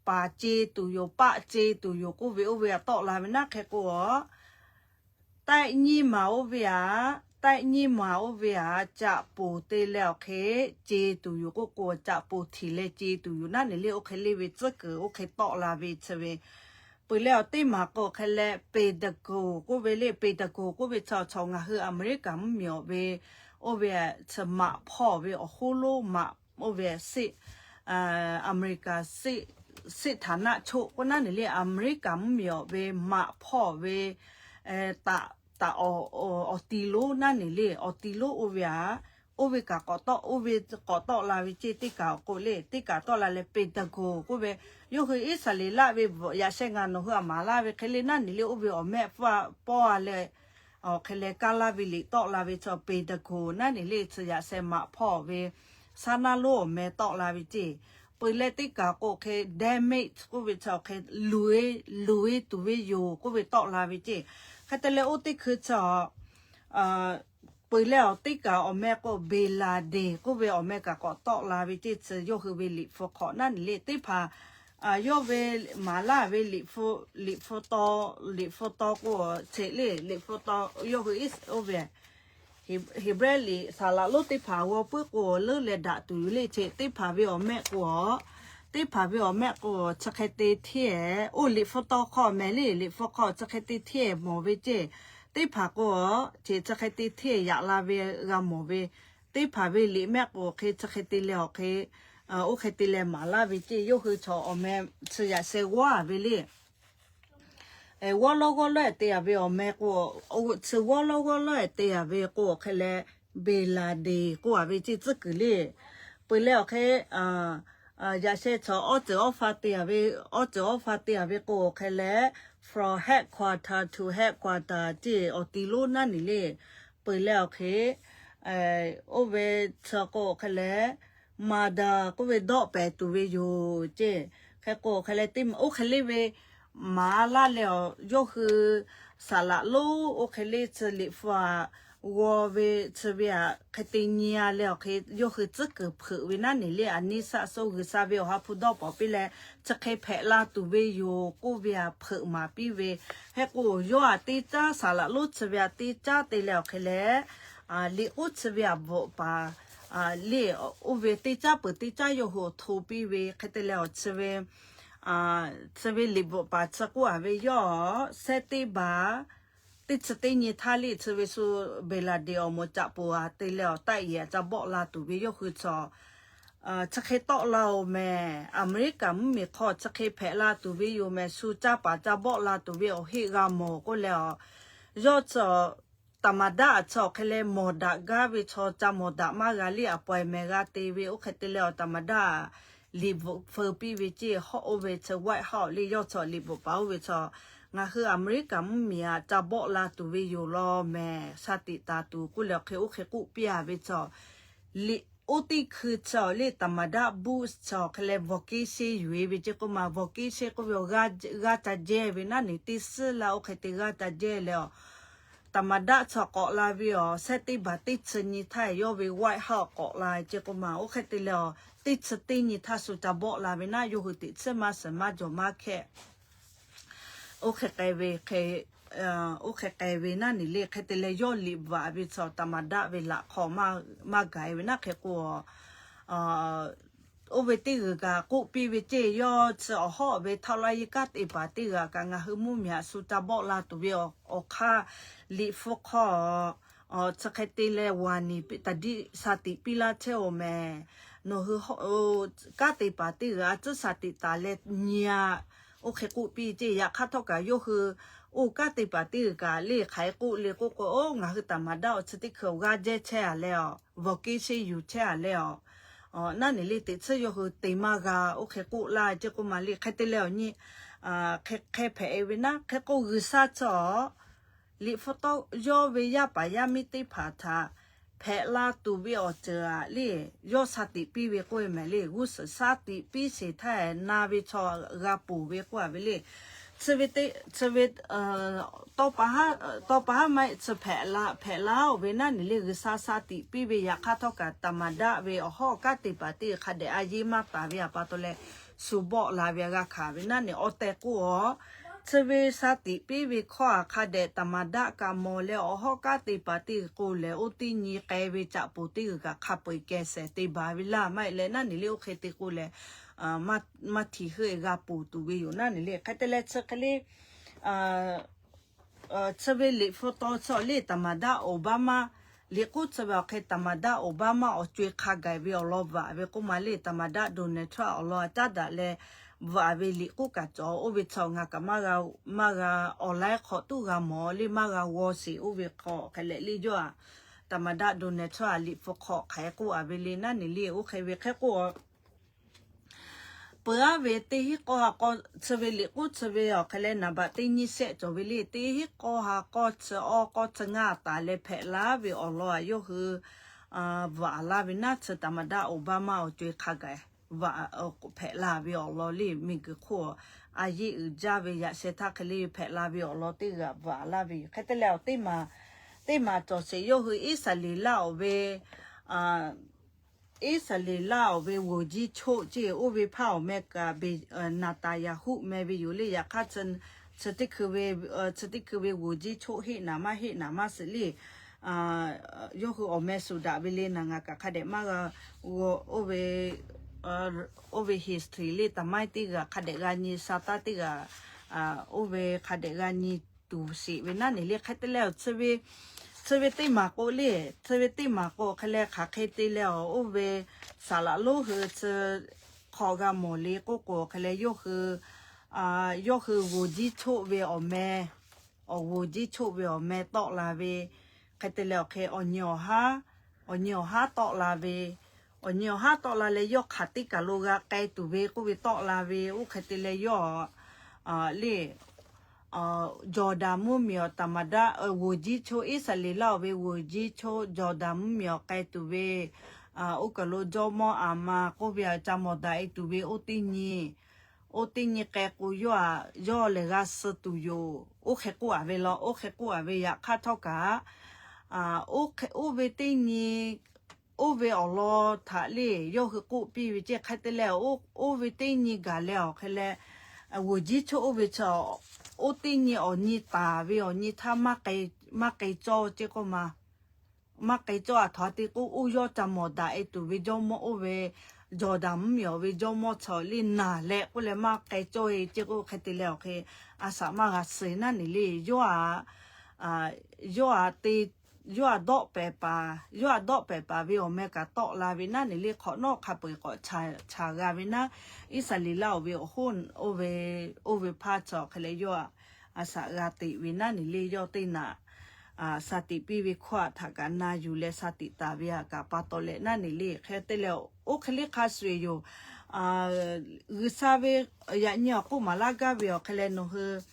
paˍ ce tuˬ yoˬ, paˆ ce tuˬ yoˬ k'oˆ ve oˇ ve aꞈ tawˆ la ve naˉ hk'e k'o a, taiˆ nyiˇ maˬ oˇ ve aꞈ, taiˆ nyiˇ maˬ oˇ ve aꞈ caꞈ poˍ te leh awˬ hk'e ce tuˬ yoˬ k'oˆ k'o, caꞈ poˍ htiˍ leh ce tuˬ yoˬ naˉ neˬ le oˇ hk'e le ve tcuhˉ kuiˬ oˇ hk'e tawˆ la ve chi ve, peuˬ leh awˬ teˇ maˬ k'o hk'e leh Pentagon k'oˆ ve le, Pentagon k'oˆ ve chi chaw ngaˬ hui Aˍmeˍriˆkaˍ mvuhˇmiˬ awˬ ve oˇ ve chi maꞈ hpawˇ ve awˬ hoˉ lonˉ maꞈ oˇ ve Aˍmeˍriˆkaˍ စစ်ဌာနချုပ် k'oˆ naˉ neˬ le, Aˍmeˍriˆkaˍ mvuhˇmiˬ awˬ ve maꞈ hpawˇ ve taꞈ taꞈ awˬ ti lonˉ naˉ neˬ le, awˬ ti lonˉ oˇ ve aꞈ, oˇ ve kaꞈ k'awꞈ tawˆ, oˇ ve k'awꞈ tawˆ la ve ceˇ. Teˇ kaꞈ awˬ k'o le, teˇ kaꞈ tawˆ la leh Pentagon k'oˆ ve, yawˇ hui Iˉsaˍreˍlaˆ ve bvuhꞈ yaꞈ sheh ngaˬ nawˬ hui aꞈ maˍ laˇ ve hk'e le naˉ neˬ le, oˇ ve awˬ mehˆ pawˇ a leh awˬ hk'e leh kaˇ laˇ ve liꞈ tawˆ la ve chi Pentagon naˉ neˬ le, chi yaꞈ sheh maꞈ hpawˇ ve saˉ naˉ lonˉ awˬ meh tawˆ la ve ceˇ. Peuˬ leh teˇ kaꞈ k'o hk'e damage k'oˆ ve chi awˬ hk'e luˬ e, luˬ e tuˬ ve yoˬ k'oˆ ve tawˆ la ve ceˇ. Hk'e te leh oˇ teˇ hkui chi peuˬ leh awˬ teˇ kaꞈ awˬ meh k'o Bin Laden k'oˆ ve awˬ meh kaꞈ k'awꞈ tawˆ la ve ceˇ. Chi yawˇ hui ve liꞈ hpu hk'awꞈ naˉ neˬ le, teˇ hpaˍ yawˇ ve maˍ laˇ ve liꞈ hpu, liꞈ hpu taw, liꞈ hpu taw k'o, cheꞈ le, liꞈ hpu taw yawˇ hui iˉ oˇ ve Heˍbrehˇ liꞈ saˍ laꞈ lonˉ teˇ hpaˍ g'aw puiˉ k'o leuˉ leh daꞈ tuˬ yoˬ le. Cheꞈ teˇ hpaˍ ve awˬ meh k'o, teˇ hpaˍ ve awˬ meh k'o chi hk'e te hteˇ, oˇ liꞈ hpu taw hk'aw mehˍ le, liꞈ hpu hk'aw chi hk'e te hteˇ mawˬ ve ceˇ. Teˇ hpaˍ k'o, cheꞈ chi hk'e te hteˇ yaꞈ la ve g'a mawˬ ve, teˇ hpaˍ ve liꞈ mehˆ k'o hk'e chi hk'e te leh awˬ hk'e, oˇ hk'e te leh maˍ laˇ ve ceˇ. Yawˇ hui chaw awˬ meh chi yaꞈ sheh g'awˇ a ve le. G'awˇ lawˇ g'awˇ lawˇ te a ve awˬ meh k'o, chi g'awˇ lawˇ g'awˇ lawˇ te a ve k'o awˬ hk'e leh Bin Laden k'oˆ a ve ceˇ tcuhˉ kuiˬ le. Peuˬ leh awˬ hk'e yaꞈ sheh chaw awˉ ceuˬ awˉ fa te a ve, awˉ ceuˬ awˉ fa te a ve k'o awˬ hk'e leh from headquarter to headquarter ceˇ awˬ ti lonˉ naˉ neˬ le. Peuˬ leh awˬ hk'e oˇ ve chi k'o awˬ hk'e leh mother k'oˆ ve dawˆ pehˍ tuˬ ve yoˬ ceˇ. Hk'e k'o hk'e leh teˇ oˇ hk'e le ve maˍ laˇ leh awˬ yawˇ hui saˍ laꞈ lonˉ oˇ hk'e le chi liꞈ hpu aꞈ g'aw ve chi ve aꞈ hk'e te nyi a leh awˬ hk'e yawˇ hui tcuhˉ kuiˬ hpeuꞈ ve naˉ neˬ le. A neˇ saˆ soˇ G'uiˬsha ve awˬ ha hpu dawˇ pawnˍ piˇ leh chi hk'e hpehꞈ la tuˬ ve yoˬ k'oˆ ve aꞈ hpeuꞈ maˍ piˇ ve. Hk'e k'o yawˇ aꞈ teˇ caˉ saˍ laꞈ lonˉ chi ve aꞈ teˇ caˉ te leh awˬ hk'e leh liꞈ k'oˆ chi ve aꞈ bvuhꞈ paˍ le, oˇ ve teˇ caˉ peuˬ teˇ caˉ yawˇ hui awˬ hto piˇ ve. Hk'e te leh awˬ chi ve chi ve liꞈ bvuhꞈ paˍ chi k'oˆ a ve yawˇ sehˉ teˇ baˬ teˇ chi teˇ nyi htaˇ le chi ve shu Bin Laden awˬ moˍ caꞈ poˍ a te leh awˬ taˆ yehˬ ca bawˆ la tuˬ ve yawˇ hui chaw chi hk'e tawˆ la oˬ mehˍ. Aˍmeˍriˆkaˍ mvuhˇmiˬ hk'aw chi hk'e hpehꞈ la tuˬ ve yoˬ mehˍ. Shu caˇ paˍ ca bawˆ la tuˬ ve awˬ heˆ g'a mawˬ k'oˆ leh a, yawˇ chi taˍ maˍ daˆ a chi awˬ hk'e leh mawˬ daꞈ gaˇ ve chaw ca mawˬ daꞈ maˇ g'a le, aˬ pawehˍ mehˍ g'a te ve. Oˇ hk'e te leh awˬ taˍ maˍ daˆ liꞈ bvuhꞈ feu piˇ ve ceˇ. Hawˉ oˇ ve chi White House le yawˇ chi liꞈ bvuhꞈ paˍ oˇ ve chi ngaˬ hui Aˍmeˍriˆkaˍ mvuhˇmiˬ aꞈ ca bawˆ la tuˬ ve yoˬ law mehˍ. Sha tiꞈ taˍ tuˬ k'oˆ leh awˬ hk'e oˇ hk'e k'oˆ piˇ a ve chi le. Oˇ teˇ hkui chi le taˍ maˍ daˆ Bush chi awˬ hk'e leh vacation yuˬ e ve ceˇ k'oˆ ma. Vacation k'oˆ ve g'aˇ ca jehˇ ve naˉ neˬ teˇ suhˉ la oˇ hk'e te g'aˇ ca jehˇ leh a taˍ maˍ daˆ chi k'awꞈ la ve awˬ shehˉ teˇ baˬ teˇ chi nyi htaˇ yawˇ ve White House k'awꞈ la ce k'oˆ ma. Oˇ hk'e te leh, teˇ chi teˇ nyi htaˇ shu ca bawˆ la ve naˉ, yawˇ hui teꞈ chiˉ maˇ shiˍ maˇ jawˬ maˇ hkehˇ. Oˇ hk'e k'ai ve hk'e, oˇ hk'e k'ai ve naˉ neˬ le. Hk'e te leh yawˇ liꞈ bvuhꞈ ve chi taˍ maˍ daˆ ve laꞈ hk'aw maˇ gaˬ e ve naˉ hk'e k'o, oˇ ve teˇ g'uiˬ kaꞈ k'oˆ piˇ ve ceˇ, yawˇ chi awˬ hawˉ ve htaꞈ laˇ yeˇ kanˉ te paˍ teˇ g'aˇ kaꞈ ngaˬ hui mvuhˇ miˬ htaꞈ shu ca bawˆ la tuˬ ve awˬ hk'aˇ liꞈ hpu hk'aw chi hk'e te leh, Waˍ niˍ taˍ diˆ sha tiꞈ piˇ laˇ chehˇ oˬ mehˍ. Nawˬ hui kanˉ te paˍ teˇ g'aˇ a tcuhˉ sha tiꞈ taˍ leh nyi a. Oˇ hk'e k'oˆ piˇ ceˇ. Yaꞈ hk'aˇ htawˇ kaꞈ yawˇ hui oˇ kanˉ te paˍ teˇ g'aˇ kaꞈ le hk'aˬ hk'e k'oˆ le k'oˆ k'o, oˇ ngaˬ hui taˍ maˍ daˆ awˬ chi teˇ hkui awˬ g'aˇ jehˇ chehˇ a leh a, vacation yuˬ chehˇ a leh a, naˉ neˬ le teꞈ chiˉ yawˇ hui te maˇ g'a. Oˇ hk'e k'oˆ laˇ ce k'oˆ ma le. Hk'e te leh awˬ nyi hk'e hpehꞈ e ve naˉ hk'e k'o, G'uiˬsha chi liꞈ hpu tawˇ yawˇ ve yaˇ paˍ yaˇ miˇ teˇ hpaˍ htaꞈ hpehꞈ la tuˬ ve awˬ ceuˬ aꞈ le, yawˇ sha tiꞈ piˇ ve k'oˆ e mehˍ le. G'uˇ suhˍ sha tiꞈ piˇ sheˍ htaˇ na ve chaw g'a ponˬ ve k'oˆ a ve le. Chi ve, tawˇ pa haˉ maˇ heˆ, chi hpehꞈ la, hpehꞈ la oˬ ve naˉ neˬ le, G'uiˬsha sha tiꞈ piˇ ve yaꞈ hk'aˇ htawˇ kaꞈ taˍ maˍ daˆ ve awˬ hawˉ kanˉ te paˍ teˇ g'aˇ hk'a dehꞈ a yeˇ maˇ taˍ ve a pa taw leh, shu bawˆ la ve a g'a hkanˍ ve naˉ neˬ. Awˬ tehˬ k'o a, chi ve sha tiꞈ piˇ ve hkawˇ a hk'a dehꞈ taˍ maˍ daˆ kaꞈ mawˬ leh awˬ hawˉ kanˉ te paˍ teˇ g'aˇ k'o lehˬ, oˇ teˇ nyi k'ai ve caꞈ poˍ teˇ g'aˇ kaꞈ hk'a peu eˬ keh shehˍ te baˬ ve laˇ maˇ heˆ leh naˉ neˬ le. Oˇ hk'e te k'o lehˬ, maˇ htiꞈ heuˆ e g'a ponˬ tuˬ ve yoˬ naˉ neˬ le. Hk'e te leh chi hk'e le, chi ve liꞈ hpu taw chi le taˍ maˍ daˆ Obama, liꞈ k'oˉ chi ve awˬ hk'e taˍ maˍ daˆ Obama awˬ co e hk'a gaˬ ve awˬ lawn bvuhꞈ ve k'oˆ ma le. Taˍ maˍ daˆ Donald Trump awˬ lawn a caˉ daꞈ leh bvuhꞈ ve liꞈ k'oˉ kaꞈ cawˬ. Oˇ ve chi ngaˬ kaꞈ maˇ g'a, maˇ g'a online hk'aw tuˉ g'a mawˬ le, maˇ g'a g'aw sheˍ. Oˇ ve hk'aw hk'e leh le yawˇ a, taˍ maˍ daˆ Donald Trump a liꞈ hpu hk'aw hk'aˬ hk'e k'oˆ a ve le naˉ neˬ le. Oˇ hk'e ve hk'e k'o, peuˬ aˉ ve teˇ hinˉ k'awˇ ha k'awˇ chi ve liꞈ k'oˉ chi ve awˬ hk'e leh naˍ baꞈ teˇ nyiˇ shehˆ cawˬ ve le. Teˇ hinˉ k'awˇ ha k'awˇ chi awˇ k'awˇ chi ngaˇ taˍ leh hpehꞈ la ve awˬ lawn a yawˇ hui bvuhꞈ laˇ ve naˉ, chi taˍ maˍ daˆ Obama awˬ co e hk'a gaˬ bvuhꞈ hpehꞈ la ve awˬ lawn le. Miˬguiˬ hk'oˆ a yeˇ uiˍ jaˇ ve yaꞈ sheh htaˇ hk'e le hpehꞈ la ve awˬ lawn teˇ g'aˇ bvuhꞈ laˇ ve yoˬ. Hk'e te leh teˇ maˬ, teˇ maˬ cawˬ sheˍ yawˇ hui Iˉsaˍreˍlaˆ awˬ ve Iˉsaˍreˍlaˆ awˬ ve g'uˬ jiˇ choˆ ceˇ, oˇ ve hpaˇ awˬ meh kaꞈ Netanyahu meh ve yoˬ le. Yaꞈ hk'aˇ, chi teˇ hkui ve g'uˬ jiˇ choˆ heˆ naˍ maˇ heˆ naˍ maˇ suh le. Yawˇ hui awˬ meh suˍ daꞈ ve le naˍ, ngaˬ kaꞈ hk'a dehꞈ maˇ g'a, oˇ ve history le taˍ maiˉ teˇ g'aˇ hk'a dehꞈ g'a nyi, sha taˇ teˇ g'aˇ oˇ ve hk'a dehꞈ g'a nyi tuˬ sheˍ ve naˉ neˬ le. Hk'e te leh chi ve, chi ve teˇ maˬ k'o le, chi ve teˇ maˬ k'o hk'e leh hk'aˬ hk'e te leh a, oˇ ve saˍ laꞈ lonˉ hui chi hk'aw g'a mawˬ le k'oˆ k'o hk'e leh yawˇ hui, yawˇ hui g'uˬ jiˇ choˆ ve awˬ meh, awˬ g'uˬ jiˇ choˆ ve awˬ meh tawˆ la ve, hk'e te leh awˬ hk'e awˬ nyi awˬ haˉ, awˬ nyi awˬ haˉ tawˆ la ve, awˬ nyi awˬ haˉ tawˆ la leh yawˇ hk'aˬ teˇ kaˬ lo g'a k'ai tuˬ ve k'oˆ ve tawˆ la ve, oˇ hk'e te leh yawˇ le Jawˬdaˍ mvuhˇmiˬ awˬ taˍ maˍ daˆ g'uˬ jiˇ choˆ, Iˉsaˍreˍlaˆ awˬ ve g'uˬ jiˇ choˆ Jawˬdaˍ mvuhˇmiˬ awˬ k'ai tuˬ ve, oˇ kaˬ lo jawˇmawˇ Aˍma k'oˆ ve a ca mawˬ daꞈ e tuˬ ve oˇ teˇ nyi, oˇ teˇ nyi k'ai k'o yawˇ a, yawˇ lehˬ g'a suh tuˬ yoˬ. Oˇ hk'e k'oˆ a ve law, oˇ hk'e k'oˆ a ve yaꞈ hk'aˇ htawˇ kaꞈ, oˇ ve teˇ nyi, oˇ ve awˬ lawn htaꞈ le yawˇ hui k'oˆ piˇ ve ceˇ. Hk'e te leh oˇ ve teˇ nyi gaˬ leh awˬ hk'e leh, g'uˬ jiˇ choˆ oˇ ve chi, oˇ teˇ nyi awˬ nyi taˍ ve awˬ nyi htaˇ maˇ k'ai cawˇ ceˇ k'oˆ ma. Maˇ k'ai cawˇ a htaꞈ te k'o, oˇ yawˇ ca mawˬ daꞈ e tuˬ ve jawˇmawˇ oˇ ve Jawˬdaˍ mvuhˇmiˬ awˬ ve jawˇmawˇ chi le naˬ leh k'oˆ leh maˇ k'ai cawˇ e ceˇ k'o, hk'e te leh awˬ hk'e a shaꞈ maˇ g'a suh naˉ neˬ le. Yawˇ a, yawˇ a te, yawˇ a dawˆ pehˍ paˍ, yawˇ a dawˆ pehˍ paˍ ve awˬ meh kaꞈ tawˆ la ve naˉ neˬ le. Hk'awꞈ nawˉ hk'a peu eˬ k'awꞈ chaˍ g'a ve naˉ, Iˉsaˍreˍlaˆ awˬ ve awˬ hoˉ oˇ ve, oˇ ve hpaˇ chi awˬ hk'e leh yawˇ a a shaꞈ g'a teꞈ ve naˉ neˬ le. Yawˇ teˇ naꞈ sha tiꞈ piˇ ve hkawˇ a htaꞈ kaꞈ na yuˬ leh sha tiꞈ taˍ ve a kaꞈ pa taw leh naˉ neˬ le. Hk'e te leh oˇ hk'e le hk'a shuˍ eˬ yoˬ. G'uiˬsha ve yaꞈ nyi awˬ k'oˆ maˍ laˇ gaˇ ve awˬ hk'e leh nawˬ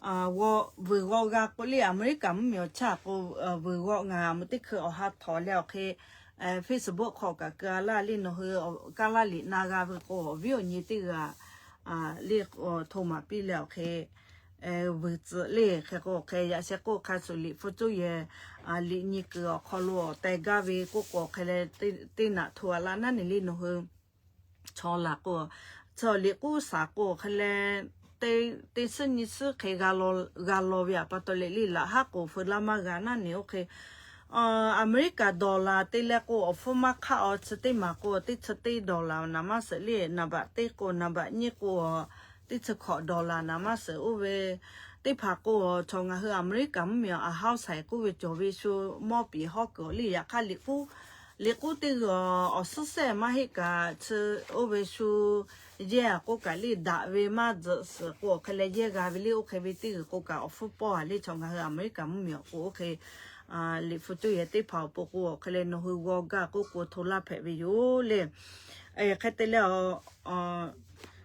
hui vuiˬ g'aw g'a k'oˆ le, Aˍmeˍriˆkaˍ mvuhˇmiˬ awˬ chaˇ k'o vuiˬ g'aw ngaˬ a meuꞈ teˇ hkui awˬ ha htawnˍ leh awˬ hk'e Facebook hk'aw kaꞈ keu a laˇ le. Nawˬ hui kaˇ laˇ liꞈ na g'a ve k'o awˬ viˉ awˬ nyi teˇ g'aˇ le hto maˍ piˇ leh awˬ hk'e vuiˬ tcuhꞈ le. Hk'e k'o hk'e yaꞈ sheh k'oˆ hk'a shuˍ, liꞈ hpu cuˇ yehˬ liꞈ nyi kuiˬ awˬ hk'aw lo awˬ teh gaˇ ve k'oˆ k'o hk'e leh, teˇ naꞈ hto a laˇ naˉ neˬ le nawˬ hui chaw laˬ k'o, chaw liꞈ k'uˉ shaˍ k'o hk'e leh, teˇ suhˉ nyi suhˉ hk'e g'a law ve aꞈ pa taw leh le, laꞈ haˉ k'oˍ feu laˇ maˇ g'a naˉ neˬ oˇ hk'e Aˍmeˍriˆkaˍ dollar te leh k'o, awˬ hpfuhˇ maˇ hk'aˆ a, chi teˇ maˬ k'o teˇ chi teˇ dollar naˍ maˇ suhˍ le. Naˍ baꞈ teˇ k'o, naˍ baꞈ nyiˇ k'o, teˇ chi hkawꞈ dollar naˍ maˇ suhˍ oˇ ve teˇ hpaˍ k'o, chaw ngaˬ hui Aˍmeˍriˆkaˍ mvuhˇmiˬ awˬ a hawˉ shaiˍ k'oˆ ve cawˬ ve shu mawˇ piˍ hawˉ kuiˬ awˬ le. Yaꞈ hk'aˇ liꞈ k'uˉ, liꞈ k'uˉ teˇ g'aˇ awˬ suhˉ shehˆ maˇ heˆ kaꞈ chi oˇ ve shu yehˇ a k'oˆ kaꞈ le, daꞈ ve maˇ tzuhꞈ suhˍ k'o awˬ hk'e leh yehˇ g'a ve le. Oˇ hk'e ve teˇ g'uiˬ k'o kaꞈ awˬ hpfuhˇ pawˇ a le. Chaw ngaˬ hui Aˍmeˍriˆkaˍ mvuhˇmiˬ awˬ k'o oˇ hk'e liꞈ hpu cuˇ yehˬ teˇ hpaˍ awˬ pon k'o awˬ hk'e leh nawˬ hui g'aw gaˇ k'oˆ k'o hto laˇ hpehꞈ ve yoˬ le. Hk'e te leh,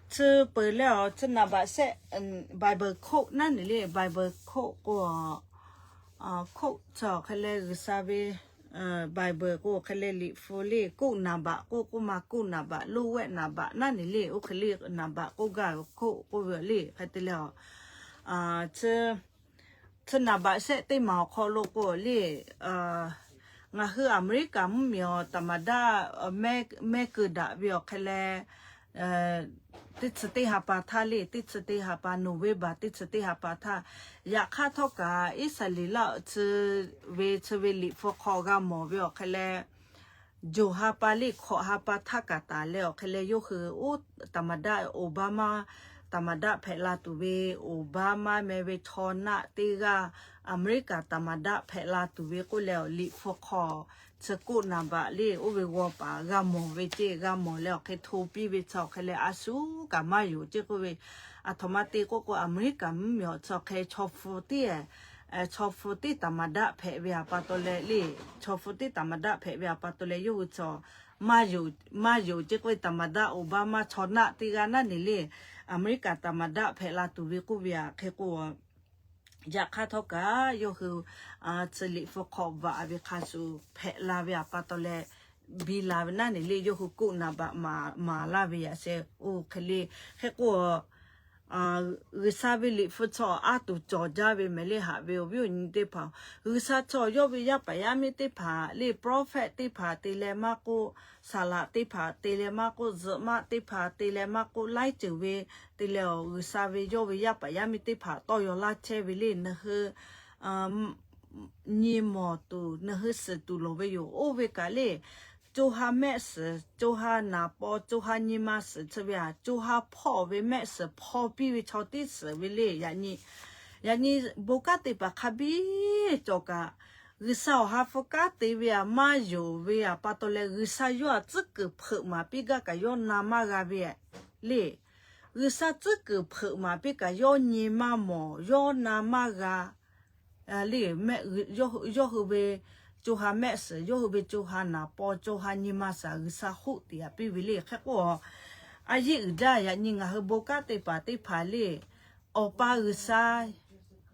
chi peuˬ leh a, chi naˍ baꞈ shehˆ, Bible quote naˉ neˬ le. Bible quote k'o, quote chi awˬ hk'e leh G'uiˬsha ve Bible k'o awˬ hk'e leh liꞈ hpu le, kuˆ naˍ baꞈ k'oˆ k'oˆ ma, kuˆ naˍ baꞈ, loˇ wehˆ naˍ baꞈ naˉ neˬ le. Oˇ hk'e le naˍ baꞈ k'oˆ gaˇ ve quote k'oˆ ve le. Hk'e te leh a, chi naˍ baꞈ shehˆ teˇ maˬ awˬ hk'aw lo k'o le, ngaˬ hui Aˍmeˍriˆkaˍ mvuhˇmiˬ awˬ taˍ maˍ daˆ mehˆ keu daꞈ ve awˬ hk'e leh, teˇ chi teˇ ha pa htaˇ le, teˇ chi teˇ ha pa, November teˇ chi teˇ ha pa htaˇ, yaꞈ hk'aˇ htawˇ kaꞈ Iˉsaˍreˍlaˆ chi ve chi ve liꞈ hpu hk'aw g'a mawˬ ve awˬ hk'e leh, joˬ ha pa le hkawꞈ ha pa htaˇ kaꞈ taˍ leh awˬ hk'e leh yawˇ hui oˇ taˍ maˍ daˆ Obama taˍ maˍ daˆ hpehꞈ la tuˬ ve, Obama meh ve chaw naˆ teˇ g'aˇ Aˍmeˍriˆkaˍ taˍ maˍ daˆ hpehꞈ la tuˬ ve k'oˆ leh awˬ liꞈ hpu hk'aw chi kuˆ naˍ baꞈ le oˇ ve g'aw paˍ g'a mawˬ ve ceˇ. G'a mawˬ leh awˬ hk'e hto piˇ ve chi awˬ hk'e leh a shu kaꞈ maˇ yonˍ ceˇ k'oˆ ve, aˬ htoꞈ ma te k'oˆ k'o Aˍmeˍriˆkaˍ mvuhˇmiˬ awˬ chi awˬ hk'e chaw hpu tiˉ, chaw hpu tiˉ taˍ maˍ daˆ hpehꞈ ve aꞈ pa taw leh le, chaw hpu tiˉ taˍ maˍ daˆ hpehꞈ ve aꞈ pa taw leh yawˇ hui chi maˇ yonˍ ceˇ k'oˆ ve, taˍ maˍ daˆ Obama chaw naˆ teˇ g'aˇ naˉ neˬ le, Aˍmeˍriˆkaˍ taˍ maˍ daˆ hpehꞈ la tuˬ ve k'oˆ ve aꞈ hk'e k'o, yaꞈ hk'aˇ htawˇ kaꞈ yawˇ hui chi liꞈ hpu hk'aw vaꞈ ve hk'a shuˍ hpehꞈ la ve aꞈ pa taw leh, biˇ la ve naˉ neˬ le yawˇ hui kuˆ naˍ baꞈ maˍ laˇ ve yaꞈ sheh oˇ hk'e le. Hk'e k'o, G'uiˬsha ve liꞈ hpu chaw a tuˬ cawˬ jaˇ ve mehˍ le. Haꞈ ve awˬ viˉ awˬ nyi teˇ hpaˍ, G'uiˬsha chaw yawˇ ve yaˇ paˍ yaˇ miˇ teˇ hpaˍ le, prophet teˇ hpaˍ te leh maˇ k'oˆ, saˍ laꞈ teˇ hpaˍ te leh maˇ k'oˆ, zuhꞈ maˆ teˇ hpaˍ te leh maˇ k'oˆ, laiˉ ceuˬ ve te leh awˬ G'uiˬsha ve yawˇ ve yaˇ paˍ yaˇ miˇ teˇ hpaˍ tawˇ yaw laˇ chehˇ ve le. Nawˬ hui nyi mawˬ tuˬ, nawˬ hui suhˍ tuˬ loˍ ve yoˬ. Oˇ ve kaꞈ le, co ha mehˆ suhˍ, co ha naˍ paw, co ha nyi ma suhˍ chi ve aꞈ, co ha hpawˇ ve mehˆ suhˍ hpaw piˇ ve chaw tiˉ suhˍ ve le. Yaꞈ nyi bon kanˉ te paˍ hk'a biˇ cawˬ kaꞈ, G'uiˬsha awˬ ha hpu kanˉ te ve aꞈ maˇ yonˍ ve aꞈ pa taw leh G'uiˬsha yawˇ aꞈ tcuhˉ kuiˬ hpeuꞈ maˍ piˇ gaˇ kaꞈ yawˇ na maˇ g'a ve le. G'uiˬsha tcuhˉ kuiˬ hpeuꞈ maˍ piˇ kaꞈ yawˇ nyi maˇ mawˬ, yawˇ na maˇ g'a le. Yawˇ hui ve co ha mehˆ suhˍ, yawˇ hui ve co ha naˍ paw, co ha nyi ma suhˍ G'uiˬsha hoˆ tiꞈ yaꞈ piˇ ve le. Hk'e k'o, a yeˇ uiˍ jaˇ. Yaꞈ nyi ngaˬ hui bon kanˉ te paˍ teˇ hpaˍ le, Awˬ pa G'uiˬsha,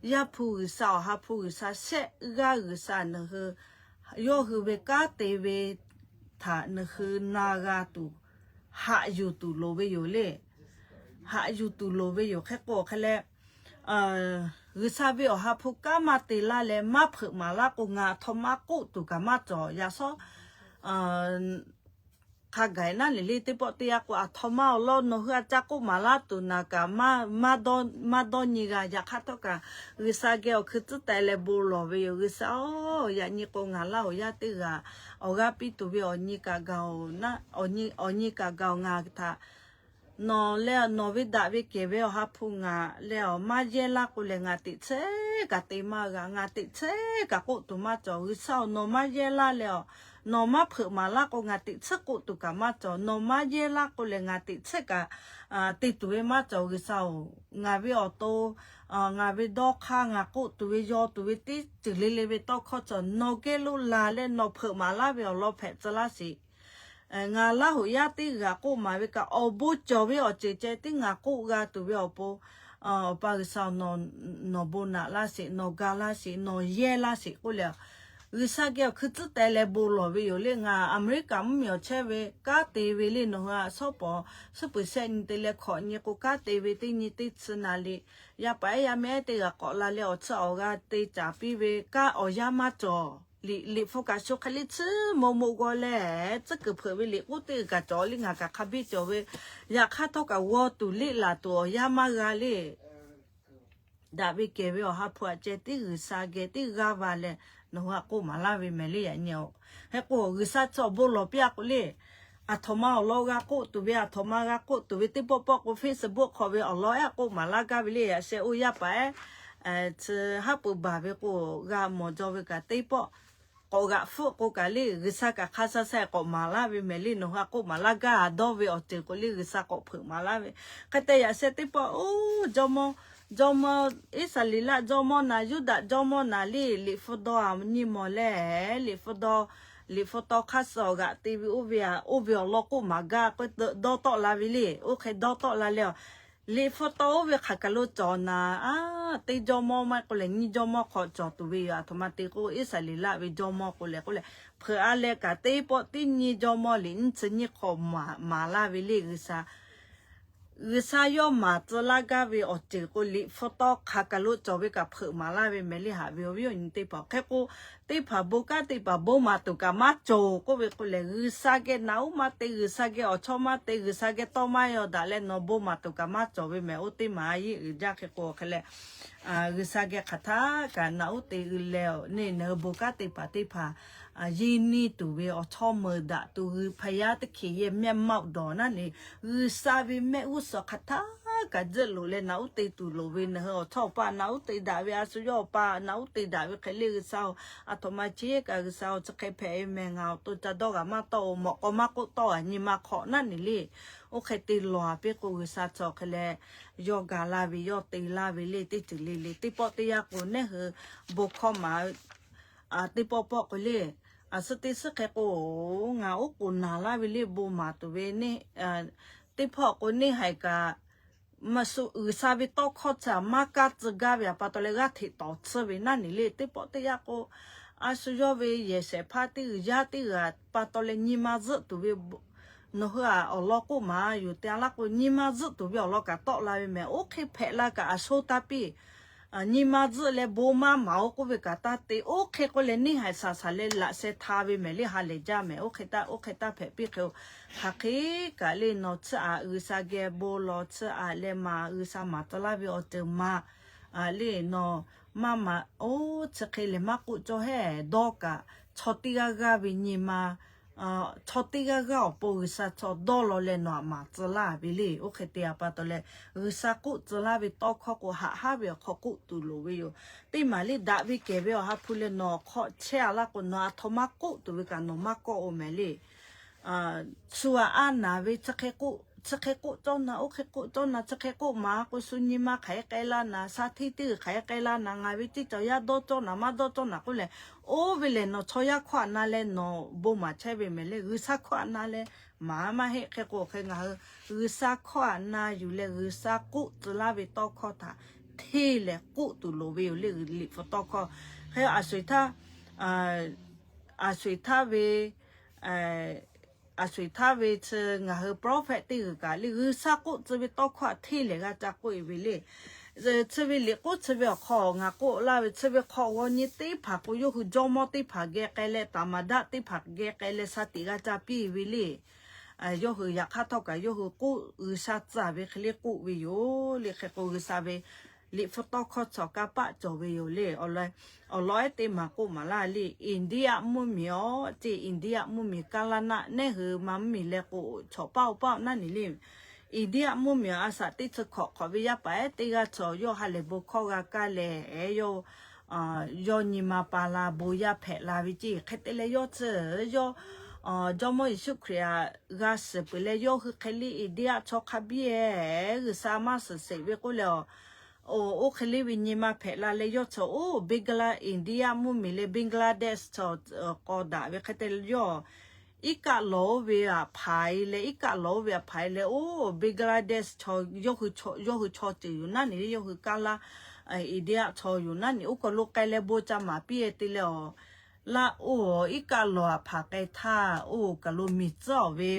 Yaˇ hpu G'uiˬsha, Awˬ ha hpu G'uiˬsha, shehˆ g'aˇ G'uiˬsha nawˬ hui, yawˇ hui ve kanˉ te ve htaꞈ nawˬ hui na g'a tuˬ, haꞈ yuˬ tuˬ loˍ ve yoˬ le. Haꞈ yuˬ tuˬ loˍ ve yoˬ. Hk'e k'o hk'e leh, G'uiˬsha ve Awˬ ha hpu kanˉ maˇ te laˇ leh maˇ hpeuꞈ maˍ laˇ k'o, ngaˬ aˬ htoꞈ ma k'oˆ tuˬ kaꞈ maˇ cawˬ. Yaꞈ shawˉ hk'a gaˬ naˉ neˬ le teˇ pawˆ teˇ yanˇ k'o, aˬ htoꞈ ma awˬ lawn nawˬ hui a ca k'oˆ maˍ laˇ tuˬ naˍ kaꞈ maˇ dawˇ nyi g'a. Yaꞈ hk'aˇ htawˇ kaꞈ, G'uiˬsha geh awˬ hkui tcuhˉ taiˍ leh bon lawˬ ve yoˬ. G'uiˬsha-oˬ, yaꞈ nyi k'o ngaˬ laˇ oˬ yaˇ teˇ g'aˇ awˬ g'aˇ piˇ tuˬ ve awˬ nyi kaꞈ gaˬ oˬ, awˬ nyi kaꞈ gaˬ oˬ ngaˬ htaꞈ nawˬ leh nawˬ ve daꞈ ve kehˬ ve Awˬ ha hpu ngaˬ leh awˬ maˇ yehˇ laˇ k'o lehˬ, ngaˬ teꞈ chehˇ kaꞈ te maˇ g'a. Ngaˬ teꞈ chehˇ kaꞈ k'oˆ tuˬ maˇ cawˬ. G'uiˬsha-oˬ, nawˬ maˇ yehˇ laˇ leh awˬ, nawˬ maˇ hpeuꞈ maˍ laˇ k'o, ngaˬ teꞈ chehˇ k'oˆ tuˬ kaꞈ maˇ cawˬ. Nawˬ maˇ yehˇ laˇ k'o lehˬ, ngaˬ teꞈ chehˇ kaꞈ te tuˬ ve maˇ cawˬ. G'uiˬsha-oˬ, ngaˬ ve awˬ to, ngaˬ ve dawˇ hk'aˇ, ngaˬ k'oˆ tuˬ ve, yaw tuˬ ve teˇ ceuˬ le le ve tawˇ hkawˇ cawˬ. Nawˬ geh lo laˬ leh nawˬ hpeuꞈ maˍ laˇ ve awˬ lawn hpehꞈ tcuh laˇ sheˍ. Ngaˬ laˇ hoꞈ yaˇ teˇ g'aˇ k'oˆ maˍ ve kaꞈ, awˬ bon cawˬ ve awˬ ceuˬ ceh tiˉ ngaˬ k'oˆ g'a tuˬ ve awˬ pon, Awˬ pa G'uiˬsha-oˬ, nawˬ bon naꞈ laˇ sheˍ, nawˬ ga laˇ sheˍ, nawˬ yehˇ laˇ sheˍ k'oˆ leh, G'uiˬsha geh awˬ hkui tcuhˉ teh leh bon lawˬ ve yoˬ le. Ngaˬ Aˍmeˍriˆkaˍ mvuhˇmiˬ awˬ chehˇ ve kanˉ te ve le nawˬ hui a shawˉ pawˍ suhˉ puiˍ shehˆ nyi te leh hkawꞈ nyi k'o, kanˉ te ve teˇ nyi teˇ chi naˍ liꞈ, yaˇ paˍ ehˉ yaˇ mehˉ teˇ g'aˇ k'awꞈ la leh awˬ tcuhˉ awˬ g'a te caˍ piˇ ve kanˉ awˬ yanˇ maˇ cawˬ. Liꞈ, liꞈ hpu kaꞈ shu hk'e le tsuhˇ mo mo g'aw leh, tcuhˉ kuiˬ hpeuꞈ ve liꞈ k'oˆ teˇ kaꞈ cawˬ le ngaˬ kaꞈ hk'a biˇ cawˬ ve, yaꞈ hk'aˇ htawˇ kaꞈ g'aw tuˬ leˆ laˬ tuˬ awˬ yanˇ maˇ g'a le. Daꞈ ve kehˬ ve awˬ ha hpu aꞈ ceh tiˉ G'uiˬsha geh tiˉ g'aˇ va leh nawˬ hui aꞈ k'oˆ maˍ laˇ ve mehˍ le yaꞈ nyi-oˬ. Hk'e k'o G'uiˬsha chi awˬ bon lawˬ piˇ a k'o le, aˬ htoꞈ ma awˬ lawn g'a k'oˆ tuˬ ve, aˬ htoꞈ ma g'a k'oˆ tuˬ ve teˇ pawˆ pawˆ k'o Facebook hk'aw ve awˬ lawn ehˉ k'oˆ maˍ laˇ gaˇ ve le. Yaꞈ sheh oˇ yaˇ paˍ ehˉ chi haˉ pui baˬ ve k'o g'a mawˬ jaw ve kaꞈ teˇ pawˆ k'awꞈ g'aꞈ hpfuhˆ k'o kaꞈ le, G'uiˬsha kaꞈ hk'a sha sha k'awꞈ maˍ laˇ ve mehˍ le nawˬ hui aꞈ k'oˆ maˍ laˇ gaˇ dawˇ ve awˬ ceuˬ k'o le G'uiˬsha k'awꞈ hpeuꞈ maˍ laˇ ve. Hk'e te yaꞈ sheh teˇ pawˆ oˇ jawˇmawˇ, jawˇmawˇ Iˉsaˍreˍlaˆ jawˇmawˇ na, Yuˇdaꞈ jawˇmawˇ na le, liꞈ hpu dawˇ a nyi mawˬ leh, liꞈ hpu dawˇ, liꞈ hpu tawˇ hk'aˇ suh awˬ g'aꞈ te ve oˇ ve a, oˇ ve awˬ lawn k'oˆ maˍ gaˇ k'o dawˇ tawˆ la ve le. Oˇ hk'e dawˇ tawˆ la leh a, liꞈ hpu tawˇ oˇ ve hk'aˬ kaˬ lo cawˬ na, a, teˇ jawˇmawˇ maˇ k'oˆ leh nyiˇ jawˇmawˇ hk'aw cawˬ tuˬ ve yoˬ. Aˬ htoꞈ ma te k'o Iˉsaˍreˍlaˆ ve jawˇmawˇ k'o leh k'oˆ leh, hpeuꞈ a leh kaꞈ teˇ pawˆ tiˉ nyiˇ jawˇmawˇ liꞈ nyiˇ chi nyiˇ hk'aw maˍ laˇ ve le G'uiˬsha. G'uiˬsha yawˇ maˍ tcuh laˇ gaˇ ve awˬ ceuˬ k'o liꞈ hpu tawˇ hk'aˬ kaˬ lo cawˬ ve kaꞈ hpeuꞈ maˍ laˇ ve mehˍ le haꞈ ve awˬ viˉ awˬ nyi teˇ hpaˍ. Hk'e k'o teˇ hpaˍ bon kanˉ teˇ hpaˍ bon maˍ tuˬ kaꞈ maˇ cawˬ k'oˆ ve k'o lehˬ, G'uiˬsha geh naꞈ uˉ maˇ te, G'uiˬsha geh awˬ chawˇ maˇ te, G'uiˬsha geh tawˇ maˇ yaw daꞈ leh nawˬ bon maˍ tuˬ kaꞈ maˇ cawˬ ve mehˍ. Oˇ teˇ maˍ a yeˇ uiˍ jaˇ hk'e k'o hk'e leh, G'uiˬsha geh hk'aˬ htaˇ kaꞈ naꞈ uˉ te uiˍ leh, neˇ naˬ hui bon kanˉ teˇ hpaˍ teˇ hpaˍ yeˇ neˇ tuˬ ve awˬ chawˇ meuꞈ daꞈ tuˬ hui พระยา teˇ hkeh yehˬ မျက်မှောက်တော် naˉ ne, G'uiˬsha ve mehˆ g'uˇ suhˍ hk'aˬ htaˇ kaꞈ tzuhˆ loꞈ leh naꞈ uˉ te tuˬ loˍ ve, naˬ hui awˬ chawˇ awˬ paˆ naꞈ uˉ te daꞈ ve, a shu yawˇ awˬ paˆ naꞈ uˉ te daꞈ ve hk'e le G'uiˬsha-oˬ, aˬ htoꞈ ma chi kaꞈ G'uiˬsha-oˬ, chi hk'e hpehꞈ ve mehˬ, ngaˬ awˬ to ca dawˇ g'aꞈ maˇ tawˆ-oˬ, mawꞈ k'aw maˇ k'oˆ tawˆ a nyi ma hk'awꞈ naˉ ne le. Oˇ hk'e te lawˬ a piˇ k'o G'uiˬsha chi awˬ hk'e leh yawˇ ga laˇ ve, yawˇ te laˇ ve le teˇ ceuˬ le le. Teˇ pawˆ teˇ yanˇ k'o neˇ hui bon hkawˇ maˍ teˇ pawˆ pawˆ k'o le, a suh teˇ suhˉ hk'e k'o, ngaˬ oˉ k'oˍ naˍ laˇ ve le bon maˍ tuˬ ve, teˇ pawˆ k'o neˇ haiˬ kaꞈ maˇ suh G'uiˬsha ve tawˇ hkawˇ chi maˇ kaˇ tcuh gaˇ ve a pa taw leh g'aˇ hteꞈ tawˍ tsuhˇ ve naˉ ne le. Teˇ pawˆ teˇ yanˇ k'o, a shu yawˇ ve yehˬ shehˍ hpaˇ teˇ g'uiˬ yaˇ teˇ g'uiˬ a pa taw leh nyi ma zuhˆ tuˬ ve nawˬ hui a awˬ lawn k'oˆ maˍ yoˬ te a laˇ k'o, nyi ma zuhˆ tuˬ ve awˬ lawn kaꞈ tawˆ la ve mehˬ. Oˇ hk'e hpehꞈ la kaꞈ a sho taˇ piˇ. Nyi ma zuhˆ leh bon maˇ maˍ-oˬ k'oˆ ve kaꞈ taˇ te. Oˇ hk'e k'oˆ leh neˇ haiˬ shaˍ shaˍ leh laꞈ sheh hta ve mehˬ le ha lehˬ jaˇ mehˬ. Oˇ hk'e taˇ, oˇ hk'e taˇ hpehꞈ piˇ hk'e-oˬ, hk'aˬ hk'e kaꞈ le nawˬ tsuhˇ aꞈ G'uiˬsha geh bon lawˬ tsuhˇ aꞈ leh maˍ G'uiˬsha maˍ tcuh laˇ ve awˬ ceuˬ maˍ le nawˬ maˇ maˍ-oˬ, chi hk'e lehˬ maˇ k'oˆ cawˇ hehˉ dawˇ kaꞈ, chaw teˇ g'aˇ g'aˇ ve nyi ma chaw teˇ g'aˇ g'aˇ awˬ pon G'uiˬsha chaw dawˇ law leh nawˬ aꞈ maˍ tcuh laˇ ve le. Oˇ hk'e te a pa taw leh G'uiˬsha k'oˆ tcuh laˇ ve tawˇ hkawˇ k'o haꞈ haˉ ve awˬ hk'aw k'oˆ tuˬ loˍ ve yoˬ. Teˇ maˍ le daꞈ ve kehˬ ve awˬ ha hpu leh nawˬ hk'aw chehˇ a laˇ k'o nawˬ aˬ htoꞈ ma k'oˆ tuˬ ve kaꞈ nawˬ maˇ kawˆ-oˬ mehˬ le. Shu aꞈ a naˍ ve chi hk'e k'oˆ cawˇ na, oˇ hk'e k'oˆ cawˇ na, chi hk'e k'oˆ maˍ k'o shu nyi ma hk'aˬ hk'e k'ai laˇ naˍ, sha hteˇ teˇ g'uiˬ hk'aˬ hk'e k'ai laˇ naˍ, ngaˬ ve ceˇ cawˬ yaˇ dawˇ cawˇ naˍ maˇ dawˇ cawˇ naˍ k'oˆ leh, oˇ ve lehˬ nawˬ chaw yaˇ hkawˇ aꞈ na leh nawˬ bon maˍ chehˇ ve mehˬ le. G'uiˬsha hkawˇ aꞈ na leh maˍ maˇ heˆ. Hk'e k'o hk'e ngaˬ hui G'uiˬsha hkawˇ aꞈ na yuˬ leh G'uiˬsha k'oˆ tcuh laˇ ve tawˇ hkawˇ htaꞈ hteˇ lehˬ k'oˆ tuˬ loˍ ve yoˬ le. Liꞈ hpu tawˇ hkawˇ hk'e a sho eˬ htaˇ, a sho eˬ htaˇ ve a sho eˬ htaˇ ve chi ngaˬ hui prophet teˇ g'uiˬ kaꞈ le G'uiˬsha k'oˆ tcuh ve tawˇ hkawˇ htaꞈ hteˇ lehˬ g'a ca k'oˆ e ve le. Chi ve liꞈ k'oˆ chi ve awˬ hk'aw ngaˬ k'oˆ laˇ ve chi ve hk'aw g'aw nyi teˇ hpaˍ k'o yawˇ hui jawˇmawˇ teˇ hpaˍ geh k'ai leh taˍ maˍ daˆ teˇ hpaˍ geh k'ai leh sha tiꞈ g'a ca piˇ ve le. Yawˇ hui yaꞈ hk'aˇ htawˇ kaꞈ yawˇ hui k'oˆ G'uiˬsha tcuh ve hk'e le k'oˆ ve yoˬ le. Hk'e k'o G'uiˬsha ve liꞈ hpu tawˇ hkawˇ chaw kanˇ paˆ cawˬ ve yoˬ le. Awˬ lawn ehˉ teˇ maˍ k'oˆ maˍ laˇ le, India mvuhˇmiˬ awˬ ceˇ, India mvuhˇmiˬ kaˇ laˇ naˆ neˇ hui ma mvuhˇmiˬ leh k'o chawꞈ paˆ oˬ paˆ naˉ ne le. India mvuhˇmiˬ a shaꞈ teˇ chi hkawꞈ hk'awꞈ ve yaˇ paˍ ehˉ teˇ g'aˇ chaw yawˇ ha lehˬ bon hkawˇ g'a kaˇ leh, yawˇ nyi ma pa la bon yaˇ hpehꞈ la ve ceˇ. Hk'e te leh yawˇ chi yawˇ Jawˇmawˇ Yeˍsuˆ Hkriꞈ aꞈ g'a shiˍ peuˬ leh yawˇ hui hk'e le India chaw hk'a biˇ ehˉ G'uiˬsha maˇ shiˍ sheˍ ve k'oˆ leh, oˇ hk'e le ve nyi ma hpehꞈ la leh yawˇ chaw oˇ Bangla, India mvuhˇmiˬ leh Bangladesh chaw k'aw daꞈ ve hk'e te leh yawˇ iˉ kaˆ lawˬ oˇ ve aꞈ hpaˍ e leh, iˉ kaˆ lawˬ oˇ ve aꞈ hpaˍ e leh oˇ Bangladesh chaw, yawˇ hui chaw ceuˬ yoˬ naˉ ne le, yawˇ hui kaˇ laˇ India chaw yoˬ naˉ ne, oˇ kaˬ lo k'ai leh bon ca maˍ piˇ e te leh awˬ laˇ oˇ iˉ kaˆ lawˬ aꞈ hpanˍ k'ai htaˇ, oˇ kaˬ lo miˬ tcuhˉ awˬ ve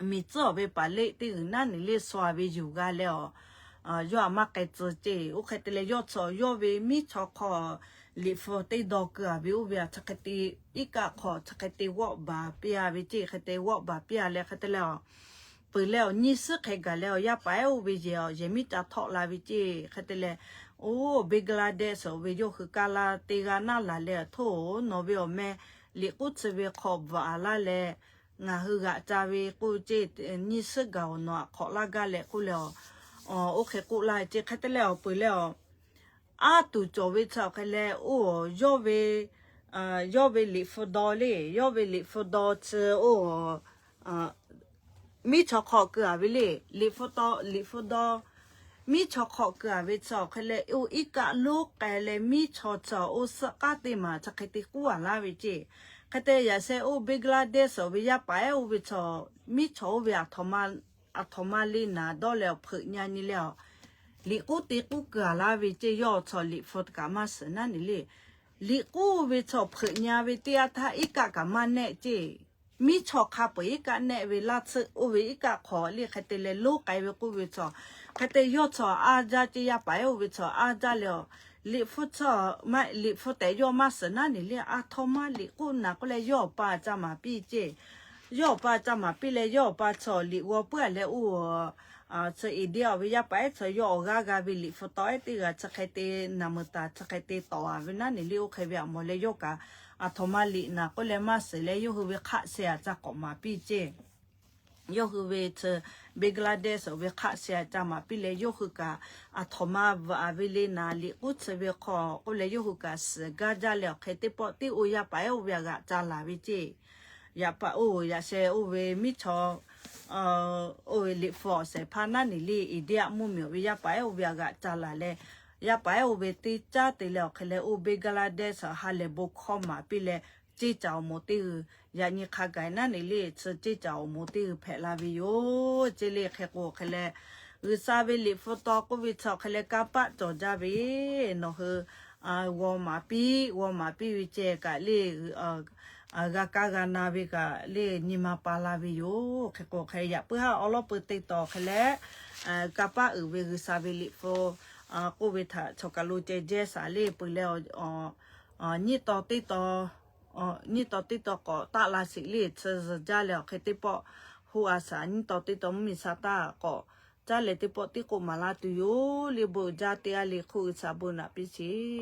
miˬ tcuhˉ awˬ ve paˍ leˆ teˇ g'uiˬ naˉ neˬ leˇ sua ve yuˬ g'a leh awˬ, yawˇ aꞈ maˇ k'ai tcuh ceˇ. Oˇ hk'e te leh yawˇ chi yawˇ ve miˉ chaw hk'aw liꞈ hpu teˇ dawˇ keu a ve oˇ ve aꞈ chi hk'e te iˉ kaˆ hk'aw chi hk'e te g'awˆ baˬ piˇ a ve ceˇ. Hk'e te g'awˆ baˬ piˇ a leh hk'e te leh awˬ, peuˬ leh awˬ nyiˇ suhˉ hk'e gaˬ leh awˬ yaˇ paˍ ehˉ oˇ ve yehˬ awˬ yehˬ miˉ ca htawˆ la ve ceˇ. Hk'e te leh, oˇ Bangladesh awˬ ve yawˇ hui kaˇ laˇ teˇ g'aˇ naˇ laˬ leh, Htoˇ, nawˬ ve awˬ meh liꞈ k'uˉ tcuh ve hk'aw bvuhꞈ a laˇ leh, ngaˬ hui g'aꞈ ca ve k'oˆ ceˇ, nyiˇ suhˉ gaˬ awˬ nawˬ aꞈ hk'awꞈ laˇ gaˇ leh k'oˆ leh awˬ, oˇ hk'e k'oˆ laˇ ceˇ. Hk'e te leh awˬ peuˬ leh awˬ, aˉ tuˬ cawˬ ve chi awˬ hk'e leh oˇ yawˇ ve, yawˇ ve liꞈ hpu daw le, yawˇ ve liꞈ hpu daw chi oˇ miˉ chaw hk'aw keu a ve le. Liꞈ hpu taw, liꞈ hpu daw miˉ chaw hk'aw keu a ve chi awˬ hk'e leh, oˇ iˉ kaˆ lonˉ k'ai leh miˉ chaw chi oˇ suhˆ k'aˉ teˇ maˬ chi hk'e te k'uˉ a laˇ ve ceˇ. Hk'e te yaꞈ sheh oˇ Bangladesh awˬ ve yaˇ paˍ ehˉ oˇ ve chi miˉ chaw oˇ ve aˬ htoꞈ ma le naˍ dawˇ leh awˬ hpeuꞈ nyi nyi leh awˬ, liꞈ k'uˉ te k'uˉ keu a laˇ ve ceˇ. Yawˇ chi liꞈ hpu kaꞈ maˇ suhˍ naˉ neˬ le. Liꞈ k'uˉ ve chi hpeuꞈ nyi ve teˇ yanˇ htaˇ iˉ kaˆ kaꞈ maˇ nehˆ ceˇ. Miˉ chaw hk'a peu-eˬ iˉ kaˆ nehˆ ve laˇ tsuhˇ oˇ ve iˉ kaˆ hk'aw le hk'e te leh lonˉ k'ai ve k'oˆ ve chi, hk'e te yawˇ chi aˉ jaˇ ceˇ. Yaˇ paˍ ehˉ oˇ ve chi aˉ jaˇ leh awˬ, liꞈ hpu chi, liꞈ hpu tehꞈ yawˇ maˇ suhˍ naˉ neˬ le. Aˬ htoꞈ ma liꞈ k'uˉ naˍ k'oˆ leh yawˇ awˬ pa ca maˍ piˇ ceˇ. Yawˇ awˬ pa ca maˍ piˇ leh yawˇ awˬ pa chi liꞈ g'aw puiˉ a leh oˇ chi India awˬ ve yaˇ paˍ ehˉ chi yawˇ awˬ g'aˇ g'a ve liꞈ hpu taw ehˉ teˇ g'aˇ chi hk'e te naˍ meuˍ taˍ chi hk'e te tawˍ a ve naˉ neˬ le. Oˇ hk'e ve aꞈ mawˬ leh yawˇ kaꞈ aˬ htoꞈ ma liꞈ naˍ k'oˆ leh maˇ suhˍ leh yawˇ hui ve hk'aˆ sheh aꞈ ca k'awꞈ maˍ piˇ ceˇ. Yawˇ hui ve chi Bangladesh awˬ ve hk'aˆ sheh aꞈ ca maˍ piˇ leh yawˇ hui kaꞈ aˬ htoꞈ ma bvuhꞈ a ve le naˍ, liꞈ k'uˉ tcuh ve hk'aw k'oˆ leh yawˇ hui kaꞈ suhˍ gaˇ jaˇ leh awˬ hk'e teˇ pawˆ tiˉ oˇ yaˇ paˍ ehˉ oˇ ve aꞈ g'aꞈ ca laˬ ve ceˇ. Yaꞈ paˍ oˇ yaꞈ sheh oˇ ve miˉ chaw oˇ ve liꞈ hpu awˬ shehˍ hpaˇ naˉ neˬ le India mvuhˇmiˬ awˬ ve yaˇ paˍ ehˉ oˇ ve aꞈ g'aꞈ ca laˬ leh, yaˇ paˍ ehˉ oˇ ve teˇ caˉ te leh awˬ hk'e leh oˇ Bangladesh haˉ lehˬ bon hkawˇ maˍ piˇ leh, ceˇ caꞈ awˬ moˍ teˇ g'uiˬ yaꞈ nyi hk'a gaˬ naˉ neˬ le chi ceˇ caꞈ awˬ moˍ teˇ g'uiˬ hpehꞈ la ve yoˬ ceˇ le. Hk'e k'o hk'e leh, G'uiˬsha ve liꞈ hpu taw k'oˆ ve chi awˬ hk'e leh kanˇ paˆ cawˬ jaˇ ve, nawˬ hui g'aw maˍ piˇ, g'aw maˍ piˇ ve ceh kaꞈ le g'a kaˇ g'a na ve kaꞈ le nyi ma pa la ve yoˬ. Hk'e k'o hk'e yaꞈ puiˉ haˉ awˉ lawˉ peu teˇ taw hk'e leh, kanˇ paˆ uiˍ ve G'uiˬsha ve liꞈ hpu k'oˆ ve htaꞈ chaw kaˬ lo ceh jehˇ shaˍ le peuˬ leh, nyiˇ taw teˇ taw, nyiˇ taw teˇ taw k'awꞈ taˆ la sheˍ le chi zuhˬ jaˇ leh awˬ hk'e teˇ pawˆ hoˆ a shaˍ. Nyiˇ taw teˇ taw mvuhˇmiˬ sha taˇ k'awꞈ caˉ leh teˇ pawˆ tiˉ k'oˆ maˍ laˇ tuˬ yoˬ le. Bon jaˇ teˇ g'aˇ le hk'oˆ G'uiˬsha bon naꞈ piˇ sheˍ.